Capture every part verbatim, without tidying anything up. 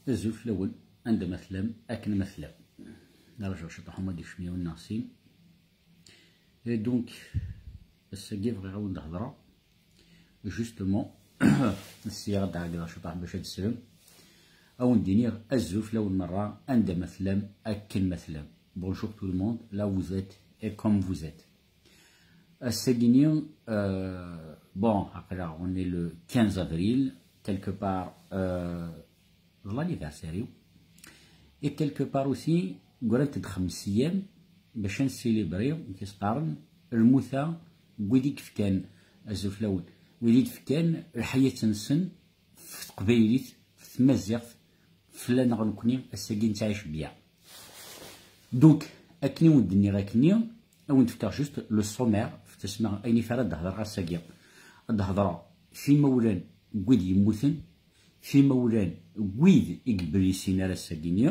Azul fell-awen, anda ma tellam, akken ma tellam. Ala, je suis Mohamed Ishmiyoun Nassim. Et donc, ass-agi bɣiɣ ad wen-d-hedreɣ, justement, ssiɣ ad d-ɛeggeḍ ciṭuḥ bac ad teslem. Ad wen-d-iniɣ azul fell-awen merra, anda ma tellam, akken ma tellam. Bonjour tout le monde, là où vous êtes et comme vous êtes. Ass-agi-ni, euh, bon, aql-aɣ, on est le quinze avril, quelque part, euh, d l'anniversaire-iw. Et quelque part aussi, grant-d xems ayyam bac ad nessilibri, amek i s-qqaren, lmuta n wid i yefkan, azul fell-awen, wid i d-fkan lḥayat-nsen f teqbaylit, f tmaziɣt, fell-aneɣ nekni, ass-agi nettɛic bya. Donc, akken i wen-d-nniɣ akkenni, ad wen-d-fkeɣ juste le sommaire, f tasma ayen i f ara d-hedreɣ ass-agi. Ad d-hedreɣ f imawlan n wid yemmuten, f imawlan n wid i yeblisin ar ass-agi-nni,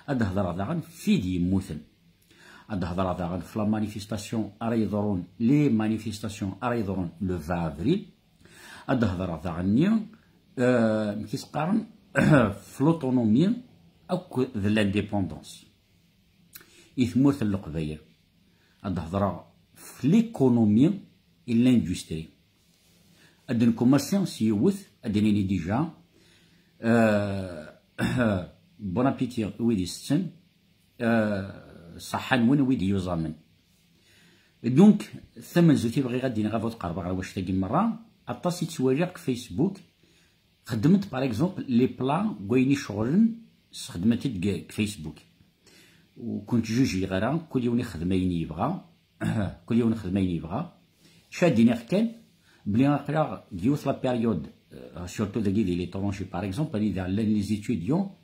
ad d-hedreɣ daɣen f wid yemmuten. Ad d-hedreɣ daɣen f la manifestation ara yeḍrun, les manifestations ara yeḍrun le vingt avril. Ad d-hedreɣ daɣen-nni, euh, amek i s-qqaren, f l'autonomie akked l'indépendance i tmurt n Leqbayel. Ad d-hedreɣ f l'économie et l'industrie. Ad nkumersi s yiwet, ad d-nini déjà, euh, bon appétit i wid itetten, euh, ṣṣeḥḥa-nwen a wid yuẓamen. Donc, tamenzut i bɣiɣ ad d-iniɣ avant qerbeɣ ɣer wannect-agi merra, aṭas i ttwaliɣ deg Facebook, xeddment, par exemple, les plats n wayen iceɣlen, sxedmen-t-id deg, deg Facebook. Ur kent-jujiɣ ara, kul yiwen ixdem ayen yebɣa, kul yiwen ixdem ayen yebɣa. Ca d-iniɣ kan, bli aql-aɣ deg yiwet la période, euh, surtout dagi di l'étranger, par exemple, anida llan les étudiants,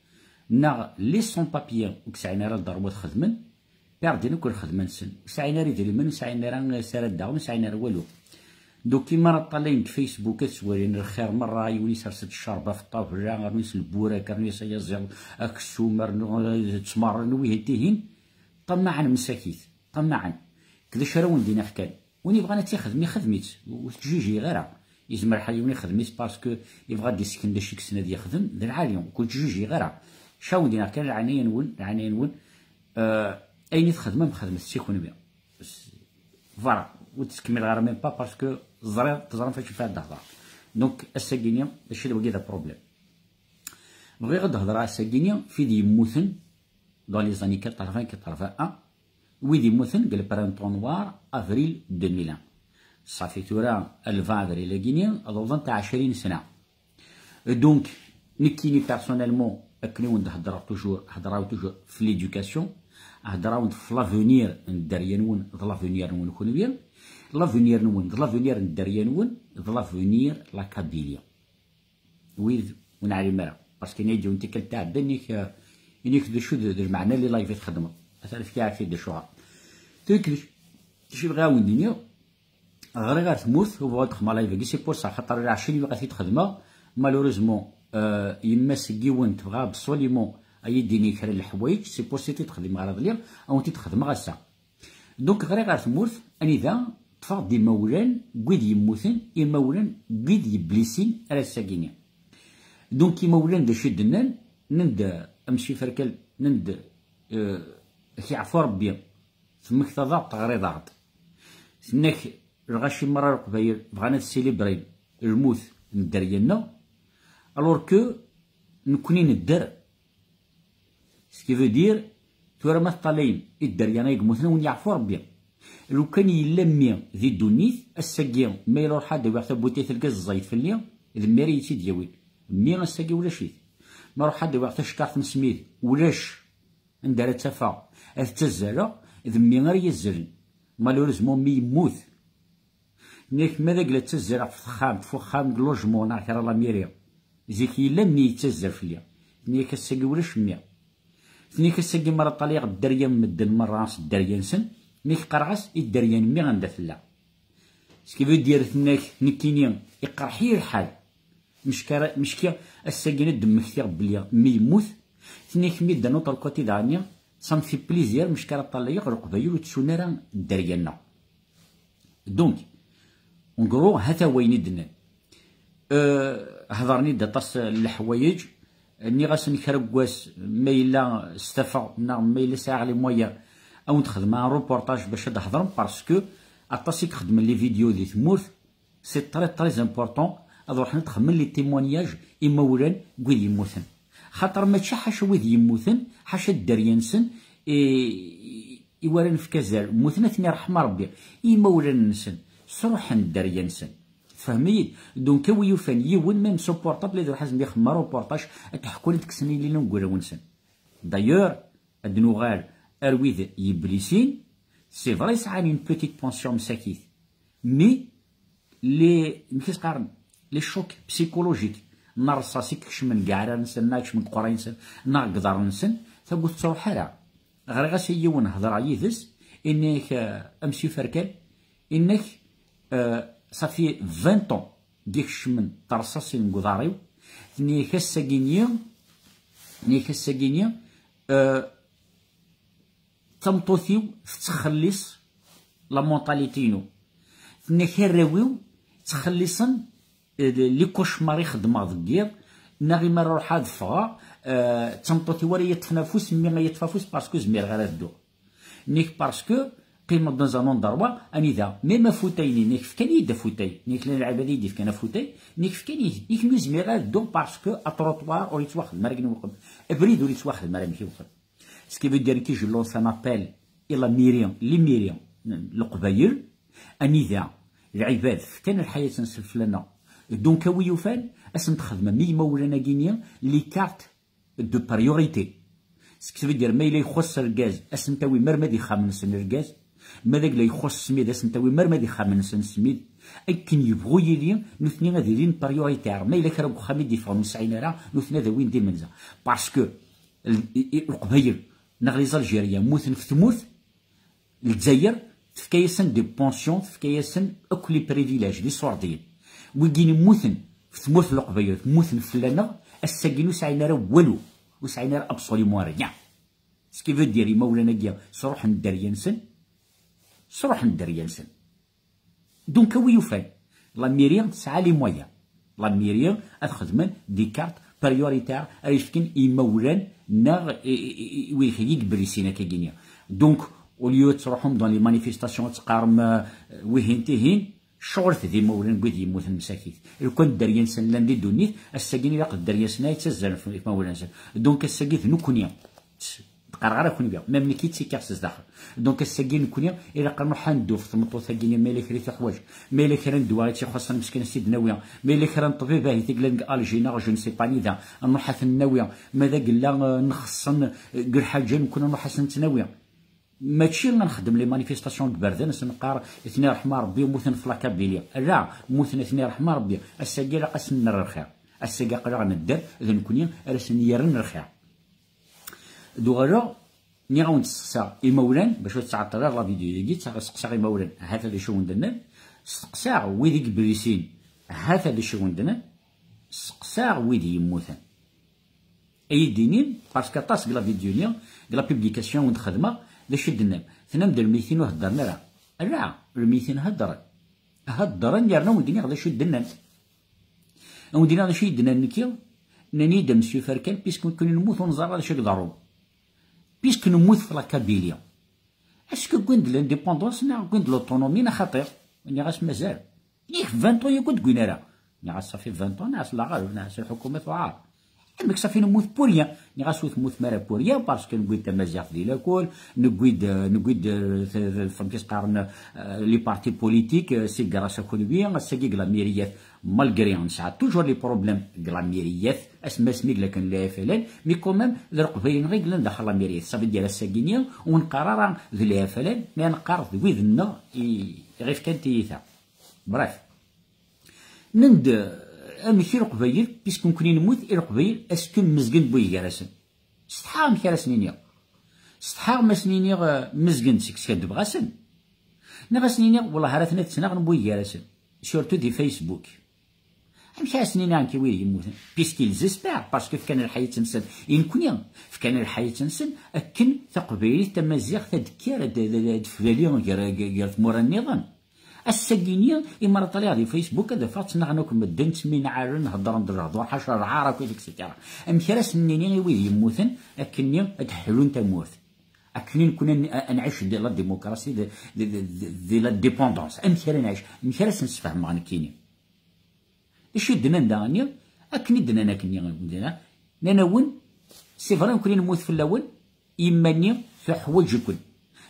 neɣ les sans-papiers, ur yesɛin ara lderwa ad xedmen, perdin akk lxedma-nsen. Ur sɛin ara idrimen, ur sɛin ara s ara ddaɣen, ur sɛin ara walu. Donc, imi ara ṭṭalayen deg Facebook, ad swalin lxir merra, yiwen isers-d ccerba f ṭṭabla, rnu-yas lburak, rnu-yas ayaziḍ, aksum, rnu, eh, ttmer, rnu wihin tihin, ṭṭamaɛen msakit, ṭṭamaɛen. Kdac ara wen-d-iniɣ kan. Win yebɣan ad tt-ixdem, ixdem-itt. Ur t-ttjujiɣ ara. Yezmer ḥal yiwen ixdem-itt parce que yebɣa ad d-issken d acu i yessen ad yexdem, d lɛali, ur kent-ttjujiɣ ara. Ca wen-d-iniɣ kan, leɛnaya-nwen, leɛnaya-nwen, euh, ayen i txedmem, xedmet-tt i kenwi. Voilà, ur ttkemmileɣ ara même pas parce que ẓriɣ, teẓram f acu i d-hedreɣ. Donc, ass-agi-ni, mačči d wagi d problème. Bɣiɣ ad d-hedreɣ ass-agi-ni f wid yemmuten dans les années quatre-vingts quatre-vingt-un, wid yemmuten deg le printemps noir, avril deux mille un. Ṣafi tura, le vingt avril-agi-ni, ad awḍent ɛecrin sna. Donc, nekkini personnellement, akken i wen-d-heddreɣ toujours, heddreɣ toujours f l'éducation, heddreɣ-awen-d f l'avenir n dderya-nwen, d l'avenir-nwen kenwi, l'avenir-nwen, d l'avenir n dderya-nwen, d l'avenir la Kabylie. Wid ur neɛlim ara. Parce que nna-yi-d yiwen tikkelt tɛedda, inik, eh, inik d acu d, d lmeɛna li live i txedmeḍ. Atan fkiɣ-ak-t-id d acuɣer. Donc, d acu i bɣiɣ ad wen-d-iniɣ, ɣriɣ ar tmurt, ur bɣiɣ ad xedmeɣ live-agi, c'est pour ça, xaṭer lɛecrin i bɣiɣ ad t-id-xedmeɣ, malheureusement, euh, yemma-s n yiwen tebɣa absolument ad yi-d-tini kra n leḥwayeǧ, c'est pour ça i t-id-xedmeɣ ar iḍelli, ad wen-t-id-xedmeɣ ass-a. Donc, ɣriɣ ar tmurt, anida ṭṭfeɣ-d imawlan n wid yemmuten, imawlan n wid yeblisin ar ass-agi-ni. Donc, imawlan d acu i d-nnan, nnan-d, am Ciferkal, nnan-d, euh, ak yeɛfu Rebbi, temmektaḍ-aɣ-d, teɣriḍ-aɣ-d. Tenna-k, lɣaci merra n Leqbayel bɣan ad ssilibrin lmut n dderya-nneɣ, alors que nekkni nedder. Ce qui veut dire, tura ma teṭṭalayem i dderya ay yemmuten, ad wen-yeɛfu Rebbi. Lukan yella mmi di ddunit, ass-agi, ma yella ruḥ ad awiɣ tabutit n lgaz ẓẓayet fell-i, d mmi ara yi-tt-id-yawin. Mmi ass-agi ulac-it. Ma ruḥ ad awiɣ tacekkart n smid, ulac anda ara tt-afeɣ, ad tt-azaleɣ, d mmi ara yazzalen. Malheureusement, mmi yemmut. Tenna-yak, ma d agla ttazzaleɣ f texxamt, f uxxam, deg logement neɣ kra la mairie. Zik yella mmi yettazzer fell-i. Tenna-yak, ass-agi ulac mmi. Tenna-yak, ass-agi mi ara ṭṭalayeɣ dderya n medden merra s dderya-nsen, tenna-yak, qqareɣ-as i dderya n mmi anda tella. Ce qui veut dire, tenna-yak, nekkini iqerḥ-iyi lḥal. Mecki ara, mecki ass-agi ad d-mmektiɣ belli mmi yemmut. Tenna-yak, mi d'un autre côté daɣenni, ça me fait plaisir, mecki ara ṭṭalayeɣ Leqbayel ur ttun ara dderya-nneɣ. Donc, en gros, hata wayen i d-nnan. Euh, hedren-d aṭas n leḥwayeǧ, Nniɣ-asen kra n wass, ma yella stafeɣ neɣ ma yella sɛiɣ les moyens, ad wen-d-xedmeɣ un reportage bac ad d-hedrem, parce que aṭas i ixeddmen les vidéos di tmurt. C'est très, très important ad ruḥen ad xedmen les témoignages imawlan n wid yemmuten. Xaṭer mačči ḥaca wid yemmuten, ḥaca dderya-nsen i, i wara nefk azal, mmuten, ad ten-iṛḥem Ṛebbi. I imawlan-nsen, sṛuḥen dderya-nsen. Tfehmem-iyi-d? Donc, a wi yufan yiwen, même s uportable, ad iruḥ ad sen-ixdem reportage, ad d-ḥkun, ad kksen ilili n wulawen-nsen. D'ailleurs, ad nuɣal ar wid yeblisin, c'est vrai, sɛan une petite pension msakit, mais les, amek i s-qqaren, les chocs psychologiques, neɣ rrṣaṣ i ikecmen deg iɛrar-nsen, neɣ ikecmen deg uqerray-nsen, neɣ deg iḍarren-nsen, tagut tettruḥ ara. Ɣriɣ-as i yiwen, hedreɣ yid-s, inna-k, euh, a Monsieur Ferkal, inna-k, euh, ça fait vingt ans d-ikecmen terṣaṣin deg uḍar-iw, tenna-k ass-agi-nni, tenna-k ass-agi-nni, euh, tameṭṭut-iw tettxelliṣ la mentalité-inu. Tenna-k arraw-iw ttxelliṣen, eh, les cauchemars i xeddmeɣ deg yiḍ, neɣ imi ara ruḥeɣ ad ffɣeɣ, eh, d tameṭṭut-iw ara yi-ṭṭfen afus, mmi ara yi-ṭṭef afus, parce que ur zmireɣ ara ad dduɣ. Nek parce que qqimeɣ dans un endroit anida, même afutay-nni, nek fkan-iyi-d afutay, nek llan lɛibad i yi-d-ifkan afutay, nek fkan-iyi-d, nek ur zmireɣ ara ad dduɣ parce que atrotoir ur yettwaxdem ara akken iwqem, abrid ur yettwaxdem ara amek iwqem. Ce qui veut dire que je lance un appel i la mairie, les mairies n Leqbayel, anida lɛibad fkan lḥayat-nsen fell-aneɣ. Donc, a wi yufan, ad sen-txedmem i yimawlan-agi-nni les cartes de priorité. Ce qui veut dire, ma yella ixuṣṣ argaz, ad sen-tawim arma d ixxamen-nsen argaz, ma d agla ixuṣṣ smid, ad sen-tawim arma d ixxamen-nsen smid, akken yebɣu yili, nutni ad ilin prioritaire. Ma yella kra n uxxam i d-yeffɣen ur sɛin ara, nutni ad awin d imenza. Parce que l-, i-, i-, Leqbayel neɣ les Algériens mmuten f tmurt, Lezzayer tefka-yasen des pensions, tefka-yasen akk les privilèges, d iṣurdiyen. Wigin mmuten f tmurt n Leqbayel, mmuten fell-aneɣ, ass-agi ur sɛin ara walu, ur sɛin ara absolument rien. Ce qui veut dire, imawlan-agi sṛuḥen dderya-nsen, sṛuḥen dderya-nsen. Donc, a wi yufan, la mairie tesɛa les moyens. La mairie ad xedmen des cartes prioritaires ara yefken i imawlan neɣ i, i, i, i wid i yebrisin akka-gini. Donc, au lieu ad tṛuḥem dans les manifestations, ad teqqarem, euh, wihin tihin, ccɣlet d imawlan n wid yemmuten msakit. Lukan dderya-nsen llan di ddunit, ass-agi ilaq d dderya-nsen ay ttazzalen f imawlan-nsen. Donc, ass-agi d nekkni. Qqareɣ ara kenwi, même nekk i ttikkiɣ s zdaxel. Donc, ass-agi nekni, ilaq ad nruḥ ad neddu ɣef tmeṭṭut-agi-nni, ma yella kra i tuḥwaǧ, ma yella kra n ddwa i tt-ixuṣṣen meskin ad s-id-nawi, ma yella kra n ṭṭbib ahit i yellan deg Alger neɣ je ne sais pas anida, ad nruḥ ad ten-nawi, ma d agella, eh, nxeṣṣen, eh, deg lḥaǧa, nekni ad nruḥ ad sen-tt-nawi. Mačči ad nxeddem les manifestations deg iberdan, ad sen-neqqar, itni ṛeḥma Rebbi, mmuten f la Kabylie. Ala, mmuten itni ṛeḥma Rebbi, ass-agi ilaq ad sen-nerr lxir. Ass-agi aql-aɣ nedder, d nekni ara sen-yerren lxir. Ad uɣaleɣ, nniɣ-awen-d steqsaɣ imawlan, bac ur tettɛeṭṭil ara la vidéo-agi, ttaɣ-, steqsaɣ imawlan, hata d acu i wen-d-nnan, steqsaɣ wid i yebrisin, hata d acu i wen-d-nnan, steqsaɣ wid yemmuten. Ad iyi-d-inin, parce que aṭas deg la vidéo-nni, deg la publication i wen-d-xedmeɣ, d acu i d-tennam? Tennam-d lmeytin ur heddren ara. Ala, lmeytin heddren. Heddren, yerna ur d-nniɣ d acu i d-nnan. Ur d-nniɣ d acu i d-nnan nekki, nnan-iyi-d, a Monsieur Ferkal, puisque nekkni nemmut ur neẓri ara d acu i iḍerrun. Puisque nemmut f la Kabylie, est-ce que wwin-d l'indépendance neɣ wwin-d l'autonomie neɣ xaṭi? Nniɣ-as mazal. Yak vingt ans yakk ur d-wwin ara. Nniɣ-as ça fait vingt ans, nniɣ-as la ɣer, nniɣ-as lḥukuma tuɛer. Amek ça fait nemmut pour rien? Nniɣ-as ur temmutem ara pour rien, parce que newwi-d tamaziɣt di lakul, newwi-d, newwi-d, euh, t-, t-, famek i s-qqaren, euh, les partis politiques, euh, c'est grâce à kunwi, ass-agi deg la mairie, malgré nesɛa toujours les problèmes deg la mairie, asmi asmi yella kan le F L N, mais quand même, d Leqbayel i yellan daxel la mairie. Ça veut dire ass-agi-nni, ur neqqar ara d le F L N, mais neqqar d wid-nneɣ i, i ɣef kan tiyita. Bref. Nend, amek i Leqbayel, puisque nekkni nemmut, i Leqbayel, est-ce que mmezgen wway gar-asen? Setḥaɣ amek ara sen-iniɣ. Setḥaɣ ma sen-iniɣ, eh, mmezgen seg skaddbeɣ-asen. Neɣ ad sen-iniɣ, wellah ara ten-ad ttnaɣen wway gar-asen. Surtout di Facebook. Amek ara sen-iniɣ nekk i wid yemmuten? Puisqu'ils espèrent, parce que fkan lḥayat-nsen i nekkni, fkan lḥayat-nsen akken taqbaylit, tamaziɣt, ad d-kker, ad, ad, ad, ad teflali gar, gar, gar tmura nniḍen. Ass-agi-nni, imar ṭṭaliɣ di Facebook, ad afeɣ ttnaɣen akk medden, ttminɛalen, heddren-d lehdur ḥaca lɛar akk, et cetera. Amek ara sen-nini i wid yemmuten akkenni ad ḥlun tamurt? Akkenni nekni ad, ad nɛic di la démocratie, di, di, di, di la dépendance. Amek ara nɛic? Amek ara sen-sfehmeɣ nekkini? D acu i d-nnan daɣenni? Akken i d-nnan akkenni, nnan-awen, c'est vrai, nekkni nemmut fell-awen, yemma-nni tuḥwaǧ-iken,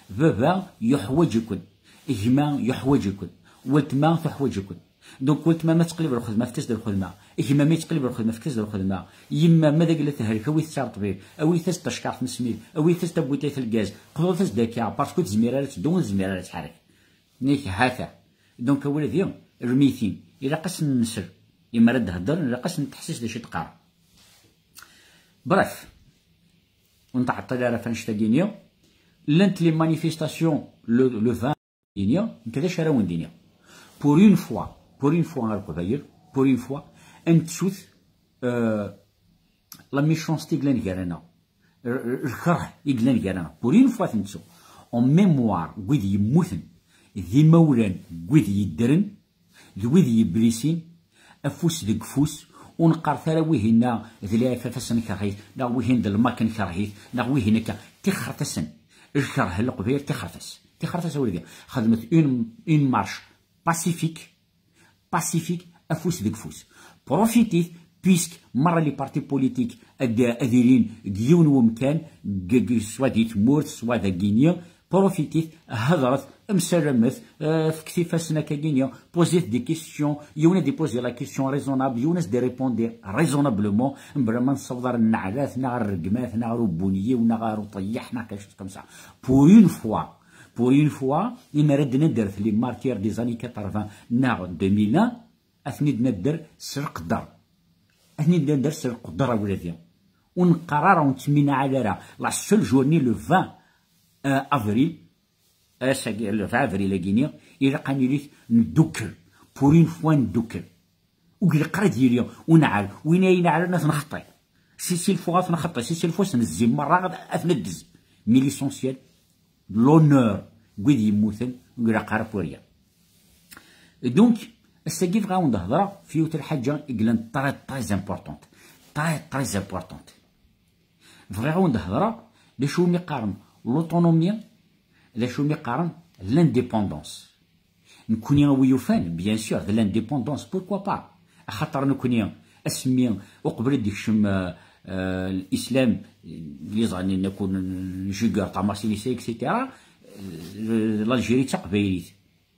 baba yuḥwaǧ-iken, gma yuḥwaǧ-iken, weltma tuḥwaǧ-iken. Donc weltma ma tettqellib lxedma, fket-as-d lxedma. Gma ma yettqellib lxedma, fket-as-d lxedma. Yemma ma d agla tehlek, awit-as ar ṭṭbib, awit-as-d tacekkart n smid, awit-as-d tabutayt n lgaz, qḍut-as-d akka, parce que ur tezmir ara ad teddu, ur tezmir ara ad tḥerrek. Nek hata. Donc awladi, lmitin, ilaq ad sen-nsel. Imi ara d-hedder, ilaq ad sen-teḥsis d acu i d-qqar. Bref, ur nteɛṭil ara ɣef annect-agi-nni. Llant les manifestations le, le vingt-et-un, nekk d acu ara wen-d-iniɣ. Pour une fois, pour une fois ar Leqbayel, pour une fois, ad nettut, euh, la méchanceté i yellan gar-aneɣ. Lkerh i yellan gar-aneɣ. Pour une fois ad t-nettu. En mémoire n wid yemmuten, d imawlan n wid yeddren, d wid yeblisin, afus deg ufus, ur neqqaret ara wihin-a d lɛifaf-as nkerh-it, neɣ wihin d lmak nkerh-it, neɣ wihin akka. Tixret-asen. Lkerh n Leqbayel tixret-as. Tixret-as a wladi. Xedmet une, une marche pacifique, pacifique, afus deg ufus. Profitit, puisque merra les partis politiques ad, ad ilin deg yiwen wemkan, deg, deg, soit di tmurt, soit dagini, profitit, hedret, msalamet, euh, fket ifassen akkagini, posit des questions, yiwen ad d-iposi la question raisonnable, yiwen ad d-irépondre raisonnablement, mebla ma nessaweḍ ar nneɛlat, neɣ ar rregmat, neɣ ar ubunyiw, neɣ ar uṭeyyeḥ, neɣ quelque chose comme ça. Pour une fois, pour une fois, imi ara d-nadret les martyrs des années quatre-vingts neɣ deux mille un, ad ten-id-nadder s leqder. Ad ten-id-nadder s leqder a wladi. Ur neqqar ara, ur nettminɛal ara. La seule journée, le vingt, euh, avril, ass-agi, le vingt avril-agi-ni, ilaq ad nili ndukkel. Pour une fois ndukkel. Ur ilaq ara ad yili unɛal. Win ay inɛalen ad t-nxeṭṭi. Si, si lfuɣ ad t-nxeṭṭi, si, si lfus nezzi merra ad, ad t-neddez. Mais l'essentiel, l'honneur n wid yemmuten, ur ilaq ara pour rien. Et donc, ass-agi bɣiɣ ad wen-d-hedreɣ f yiwet lḥaǧa i yellan très, très importante. Très, très importante. Bɣiɣ ad wen-d-hedreɣ d acu umi qqaren l'autonomie, d acu umi qqaren l'indépendance. Nekkni a wi yufan, bien sûr, d l'indépendance, pourquoi pas? Axaṭer nekkni, asmi uqbel ad d-ikcem, euh, euh, l'islam, les années, nekkni, Juger, Tamasinisa, et cetera, euh, l'Algérie d taqbaylit.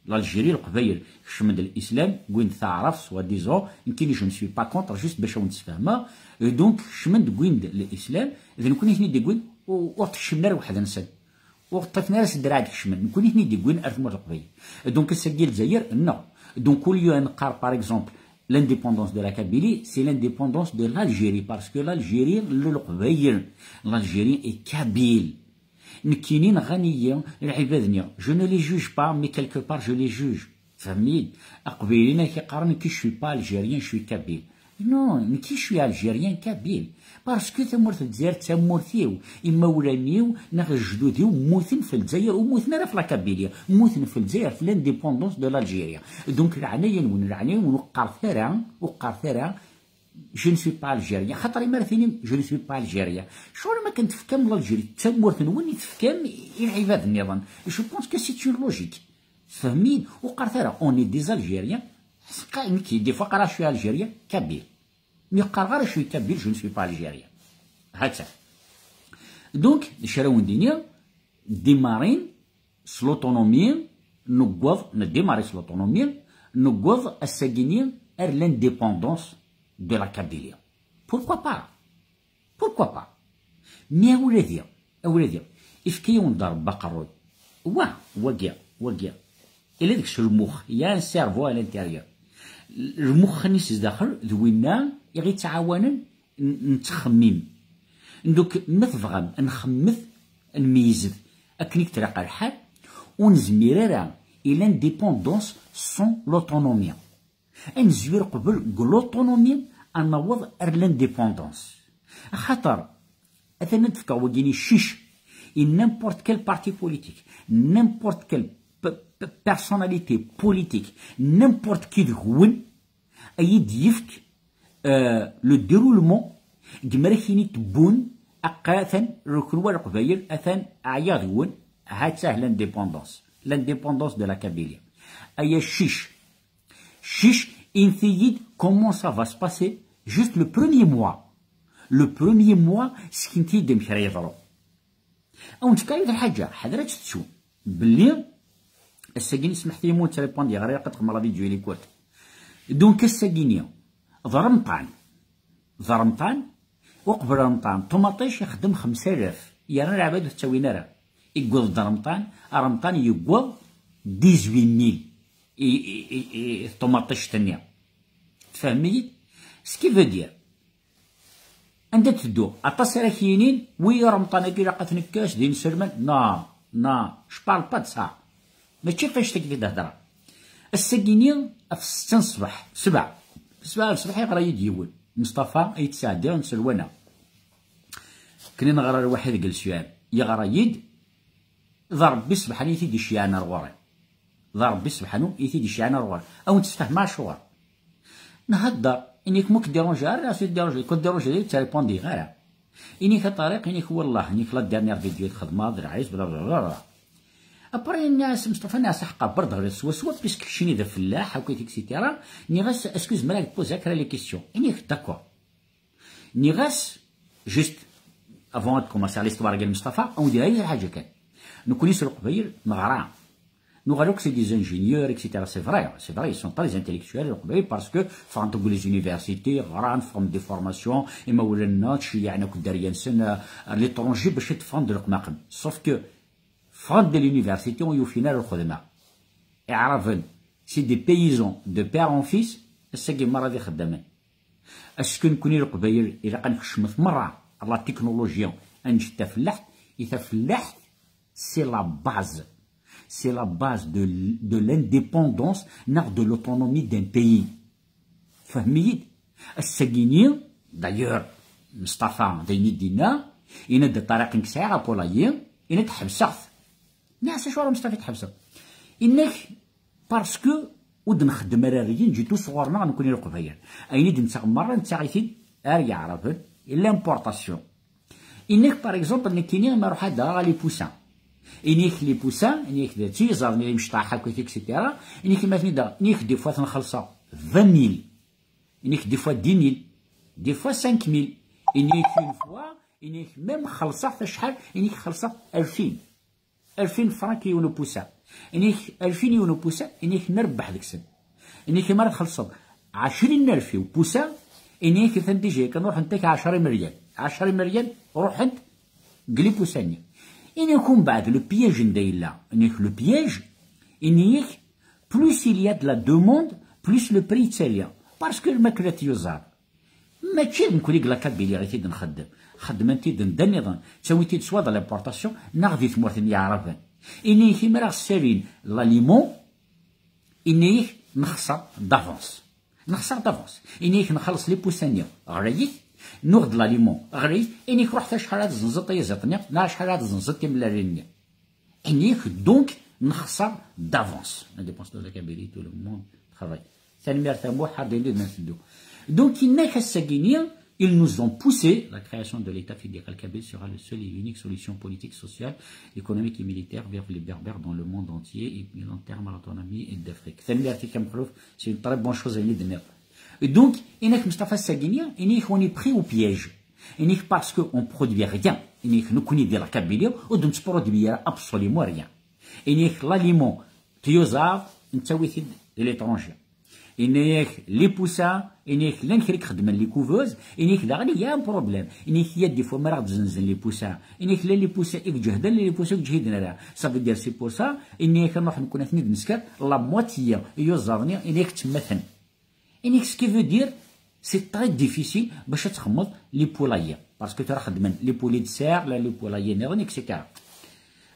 L'Algérie, Leqbayel, kecmen-d l'islam, wwin-d taɛrabt, soi-disant, nekkini je ne suis pas contre, juste bac ad wen-d-sfehmeɣ. Euh, donc, kecmen-d, wwin-d l'islam, d nekkni i ten-id-iwwin, u-, ur ṭṭifen ara weḥd-nsen. Ur ṭṭifen ara s ddreɛ ad kecmen. Nekkni i ten-id-iwwin ar tmurt n Leqbayel. Donc, ass-agi Lezzayer, non. Donc, au lieu ad neqqar, par exemple, l'indépendance de la Kabylie, c'est l'indépendance de l'Algérie, parce que l'Algérie, le Leqbayel, l'Algérie est kabyle. Nekkini nɣan-iyi lɛibad-nni. Je ne les juge pas, mais quelque part, je les juge. Tfehmem-iyi-d? Aqbayli-nni ak-iqqaren, nekki, je suis pas algérien, je suis kabyle. Non, nekki, je suis algérien kabyle. Parce que tamurt n Lezzayer d tamurt-iw, imawlan-iw neɣ lejdud-iw mmuten f Lezzayer, ur mmuten ara f la Kabylie, mmuten f Lezzayer, f l'indépendance de l'Algérie. Donc, leɛnaya-nwen, leɛnaya-nwen, ur qqaret ara, ur qqaret ara, je ne suis pas algérien. Xaṭer imi ara tinim, je ne suis pas algérien, ccɣel ma kan tefkam l'Algérie d tamurt-nwen i tefkam i lɛibad nniḍen. Je pense que c'est une logique. Tfehmem-iyi-d? Ur qqaret ara, on est des Algériens. Qa-, nekki, des fois, qqareɣ, je suis algérien kabyle. Mi qqareɣ ara, je suis kabyle, je ne suis pas algérien. Ha-tt-a. Donc, d acu ara wen-d-iniɣ, dimarin s l'autonomie, newweḍ, ndimari s l'autonomie, newweḍ ass-agi-ni ar l'indépendance de la Kabylie. Pourquoi pas? Pourquoi pas? Mais a wladi, a wladi, ifka-yawen-d Rebbi aqerruy. Wa, wagi, wagi. Ila deg-s lmux, il y a un cerveau à l'intérieur. Lmux-nni s zdaxel, d winna i ɣ-ittɛawanen n-, nettxemmim. Donc, ma tebɣam, nxemmet, nmeyyez-d akken i yetlaq lḥal, ur nezmir ara i l'indépendance sans l'autonomie. Ad nezwir qbel deg l'autonomie, ad naweḍ ar l'indépendance. Axaṭer, atan ad d-fkeɣ wagini cic, i n'importe quel parti politique, n'importe quel personnalité politique, n'importe qui deg-wen, a yi-d-yefk, euh, le déroulement, deg mi ara k-yini tewwun, aqqa atan, ruknwa Leqbayel, atan ɛyiɣ deg-wen, ha-tt-ah l'indépendance, l'indépendance de la Kabylie. Ay accic, cic, init-iyi-d comment ça va se passer, juste le premier mois. Le premier mois, sken-iyi-d amek ara yeḍru. Awen-d-fkeɣ yiwet lḥaǧa, ḥader ad tettu belli ass-agi, smeḥt-iyi ma ur ttripwandiɣ ara, ilaq ad xedmeɣ la vidéo il est court. Donc ass-agi-ni d Remṭan, d Remṭan, uqbel Remṭan ṭumaṭic ixeddem xemsa alaf, yerna lɛibad ur t-ttawin ara. Yewweḍ-d Remṭan, Remṭan yewweḍ dix-huit mille i, i, i, i ṭumaṭict-nni. Tfehmem-iyi-d? Ce qui veut dire, anda teddu? Aṭas ara k-yinin, wi Remṭan-agi ilaq ad t-nekkes d inselmen. Non, non, je parle pas de ça. Mačči ɣef annect-agi i d-hedreɣ. Ass-agi-ni ɣef ssetta n ṣṣbeḥ, sebɛa, sebɛa n ṣṣbeḥ yeɣra-yi-d yiwen, Meṣṭafa, ay tt-sɛeddiɣ nselwa-nneɣ. Akken i neɣra lwaḥid deg lesyam, yeɣra-yi-d, d Ṛebbi sebḥan i t-id-iceyyɛen ar ɣur-i. D Ṛebbi sebḥanu i t-id-iceyyɛen ar ɣur-i. A wen-d-sfehmeɣ acuɣer. Nhedder, ini-k ma ur k-dérange ara, neɣ si dérange, ur k-dérange ara, ur ttripwandiɣ ara. Ini-k a Ṭariq, ini-k wallah, ini-k la dernière vidéo i txedmeḍ, d lɛib, bla bla bla bla. Après, ini-as Meṣṭafa, nniɣ-as aḥeqqa, berdeɣ swaswa, puisque keččini d afellaḥ, akk et cetera. Nniɣ-as, est-ce que zemreɣ ad k-poser kra les questions? Ini-k d'accord. Nniɣ-as, juste avant ad commencer l'histoire n Meṣṭafa, ad wen-d-iniɣ yiwet lḥaǧa kan. Nekkni s Leqbayel neɣra. Nuɣal akk c'est des ingénieurs, et cetera. C'est vrai, c'est vrai, ils sont très intellectuels, Leqbayel, parce que ffɣen deg les universités, ɣran, ffɣen des formations, imawlan-nneɣ ttceyyiɛen akk dderya-nsen, euh, à l'étranger bac ad ffɣen d leqmaqem. Sauf que ffɣen de l'université, ur yufin ara lxedma. Iɛraben, c'est des paysans de père en fils, ass-agi merra d ixeddamen. Est-ce que nekkni Leqbayel ilaq ad nkecmet merra la technologie, ad nǧǧ tafellaḥt? I tafellaḥt, c'est la base. C'est la base de, de l'indépendance, neɣ de l'autonomie d'un pays. Tfehmem-iyi-d? Ass-agi-ni, d'ailleurs, Meṣṭafa d ayen i d-yenna, yenna-d Ṭariq nekk sɛiɣ apulayi, yenna-d ḥebseɣ-t. Nniɣ-as acuɣer a Meṣṭafa i t-tḥebseḍ? Yenna-k, parce que ur d-nxeddem ara rien du tout sɣur-neɣ nekkni Leqbayel. Ayen i d-nettaɣ merra, nettaɣ-it-id ar Yeɛraben, l'importation. Ini-k, par exemple, nekkini ma ruḥ ad d-aɣeɣ les poussins. Ini-k les poussins, ini-k d tiẓerni d imecṭaḥ akk, et cetera. Ini-k ma ten-id-aɣeɣ, ini-k des fois ad ten-xellṣeɣ vingt mille. Ini-k des fois dix mille. Des fois cinq mille. Ini-k une fois, ini-k même xellṣeɣ-t acḥal, ini-k xellṣeɣ-t alfin. Alfin frank i yiwen upusa. Ini-k alfin i yiwen upusa, ini-k nerbeḥ deg-sen. Ini-k mi ara txellṣeḍ ɛecrin alef i upusa, ini-k atan déjà kan ruḥent-ak ɛecra imeryan. Ɛecra imeryan ruḥent deg lipusa-nni. Ini-k umbeɛd le piège anda yella. Ini-k le piège, ini-k plus il y a de la demande, plus le prix yettali. Parce que lmakla tyuzaḍ. Mačči d nekkni deg la Kabylie i t-id-nxeddem. Xeddmen-t-id nda nniḍen. Ttawin-t-id swa d l'importation, neɣ di tmurt n Yeɛraben. Ini-k imi ara ɣ-ssalin l'aliment, ini-k nexṣer d'avance. Nexṣer d'avance. Ini-k nxelleṣ lipusa-nni ɣlayit, nuɣ-d l'aliment ɣlayit, ini-k ruḥet acḥal ara tzenzeḍ tayaziḍt-nni, neɣ acḥal ara tzenzeḍ timellalin-nni. Ini-k, donc, nexṣer d'avance. L'indépendance de la Kabylie, tout le monde travaille. Tanemmirt a Muḥ, ar d ayen i d-nteddu. Donc, yenna-k ass-agi-ni, ils nous ont poussé, la création de l'État fédéral kabyle sera la seule et unique solution politique, sociale, économique et militaire vers les Berbères dans le monde entier et à long terme à l'autonomie d'Afrique. Tanemmirt-ik a Mexluf, c'est une très bonne chose ayen i d-tenniḍ. Et donc, yenna-k Meṣṭafa ass-agi-ni, ini-k on est pris au piège. Ini-k parce que on produit rien. Ini-k nekkni di la Kabylie ur d-nettproduit ara absolument rien. Ini-k l'aliment tyuzaḍ nettawi-t-id de l'étranger. Ini-k les poussins, ini-k llan kra i ixeddmen les couveuses, ini-k daɣen il y a un problème. Ini-k il y a des fois mi ara ɣ-d-zenzen les poussins. Ini-k la les poussins i iǧehden, la les poussins i ur ǧhiden ara. Ça veut dire c'est pour ça, ini-k ad nruḥ nekkni ad ten-id-nesker, la moitié iyuzaḍ-nni, ini-k ttemmaten. Ini-k ce qui veut dire, c'est très difficile bac ad txedmeḍ les poulaillers. Parce que tura xeddmen les poulets de serre, la les poulaillers nniḍen, et cetera.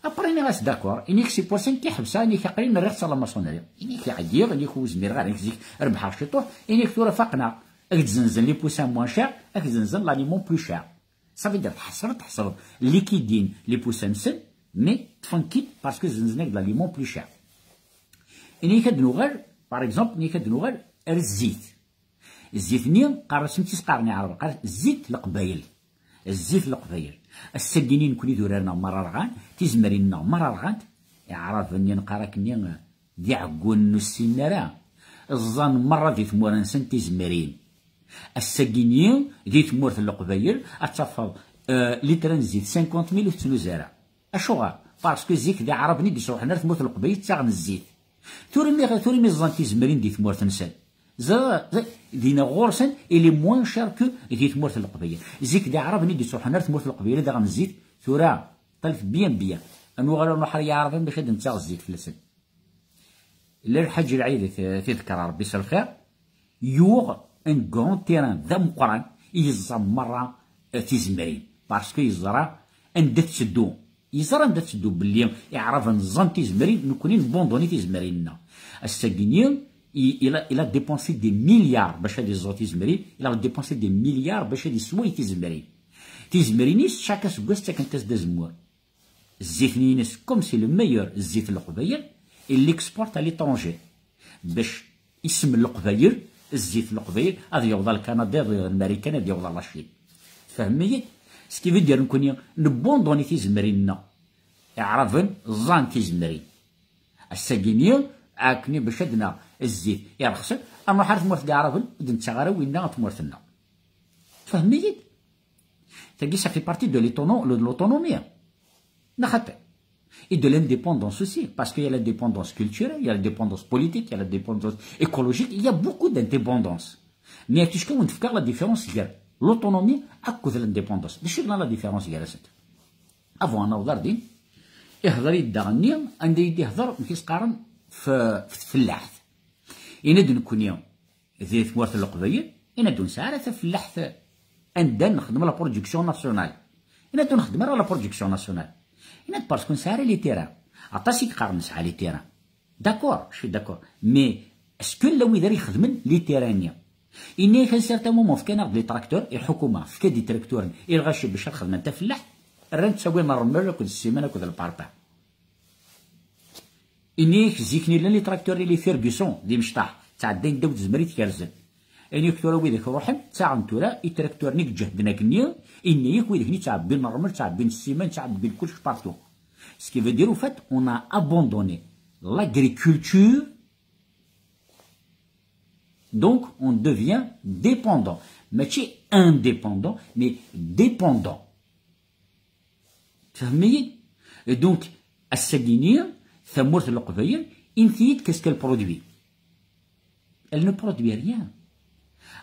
Après, nniɣ-as d'accord, ini-k c'est pour ça nekk i ḥebseɣ, ini-k aql-i rriɣ-tt à la maçonnerie. Ini-k ɛyiɣ, ini-k ur zmireɣ ara, ini-k zik rebḥeɣ ciṭuḥ, ini-k tura faqen-aɣ. Ad k-d-zenzen les poussins moins chers, ad k-d-zenzen l'aliment plus cher. Ça veut dire, tḥeṣleḍ, tḥeṣleḍ, liquidin les poussins-nsen, mais ṭṭfen-k-id parce que zenzen-ak-d l'aliment plus cher. Ini-k ad nuɣal, par exemple, ini-k ad nuɣal ar zzit. Zzit-nni qqaren-as, amek i s-qqaren Iɛraben? Qqaren zzit Leqbayel. Zzit Leqbayel. Ass-agi-nni nekkni d urar-nneɣ merra rɣan, tizemrin-nneɣ merra rɣant. Iɛraben-nni neqqar akken-nni d iɛeggunen ur ssinen ara. Ẓẓan merra di tmura-nsen tizemrin. Ass-agi-nni di tmurt n Leqbayel ad tafeḍ, euh, litr n zzit cinquante mille ur tettnuzu ara. Acuɣer? Parce que zik d Iɛraben i d-isruḥen ar tmurt n Leqbayel ttaɣen zzit. Tura mi, tura mi ẓẓan tizemrin di tmurt-nsen, ẓer, ẓer, dinna ɣur-sen il est moins cher que di tmurt n Leqbayel. Zik d Iɛraben i d-isruḥen ar tmurt n Leqbayel ad aɣen zzit. Tura ṭalet bien bien, ad nuɣal ad nruḥ ar Iɛraben bac ad nettaɣ zzit fell-asen. Lalla Lḥaǧ Lɛid, t-, t-iḍker Ṛebbi s lxir, yuɣ un grand terrain d ameqqran i yeẓẓa merra, eh, tizemrin, parce que yeẓra anda tetteddu. Yeẓra anda tetteddu belli Iɛraben ẓẓan tizemrin, nekkni nbunduni tizemrin-nneɣ. Ass-agi-nni, i-, il a, il a dépensé des milliards bac ad iẓẓu tizemrin, il a dépensé des milliards bac ad isway tizemrin. Tizemrin-is, chaque aseggas ttakent-as-d azemmur. Zzit-nni-ines, comme c'est le meilleur zzit n Leqbayel, il l'exporte à l'étranger. Bac isem n Leqbayel, zzit n Leqbayel, ad yaweḍ ar Kanada, ar Marikan, ad yaweḍ ar la Chine. Tfehmem-iyi-d? Ce qui veut dire, nekkni nbunduni tizemrin-nneɣ. Iɛraben ẓẓan tizemrin. Ass-agi-nni, akken bac ad naɣ zzit irxsen, ad nruḥ ar tmurt n Iɛraben, ur d-nettaɣ ara winna ar tmurt-nneɣ. Tfehmem-iyi-d? Tagi, ça fait partie de l'autono-, de l'autonomie. Neɣ xaṭi. Et de l'indépendance aussi, parce qu'il y a l'indépendance culturelle, il y a l'indépendance politique, il y a l'indépendance écologique, il y a beaucoup d'indépendance. Mais est-ce que on fait la différence entre l'autonomie et l'indépendance? D acu la différence? Avant ad naweḍ ar din, ihḍer-iyi-d daɣenni anda i d-ihḍer, amek i s-qqaren, f-, f-, tfellaḥt. Yenna-d nekkni di tmurt n Leqbayel, yenna-d ur nesɛi ara tafellaḥt anda nexdem la production nationale. Yenna-d ur nexdem ara la production nationale. Yenna-d parce que ur nesɛi ara les terrains. Aṭas i yeqqaren nesɛa les terrains. D'accord, je suis d'accord. Mais est-ce que llan wid ara ixedmen les terrains-nni? Yenna-yak à un certain moment fkan-aɣ-d les tracteurs, i lḥukuma tefka-d itrakturen i lɣaci bac ad xedmen tafellaḥt, rran ttawin ṛṛmel akked ssiman akked lparpar. Ini-k zik-nni llan les tracteurs, les Ferguson d imecṭaḥ, ttɛeddayen ddaw tzemrit kerzen. Ini-k tura widak ruḥen, ttaɣen tura itrakturen i iǧehden akkenni, ini-k widak-nni ttɛebbin ṛṛmel, ttɛebbin ssiman, ttɛebbin kullec partout. Ce qui veut dire, au fait, on a abandonné l'agriculture, donc on devient dépendant. Mačči indépendant, mais dépendant. Tfehmem-iyi? Et donc, ass-agi-nni, tamurt n Leqbayel, init-iyi-d qu'est-ce qu'elle produit. Elle ne produit rien.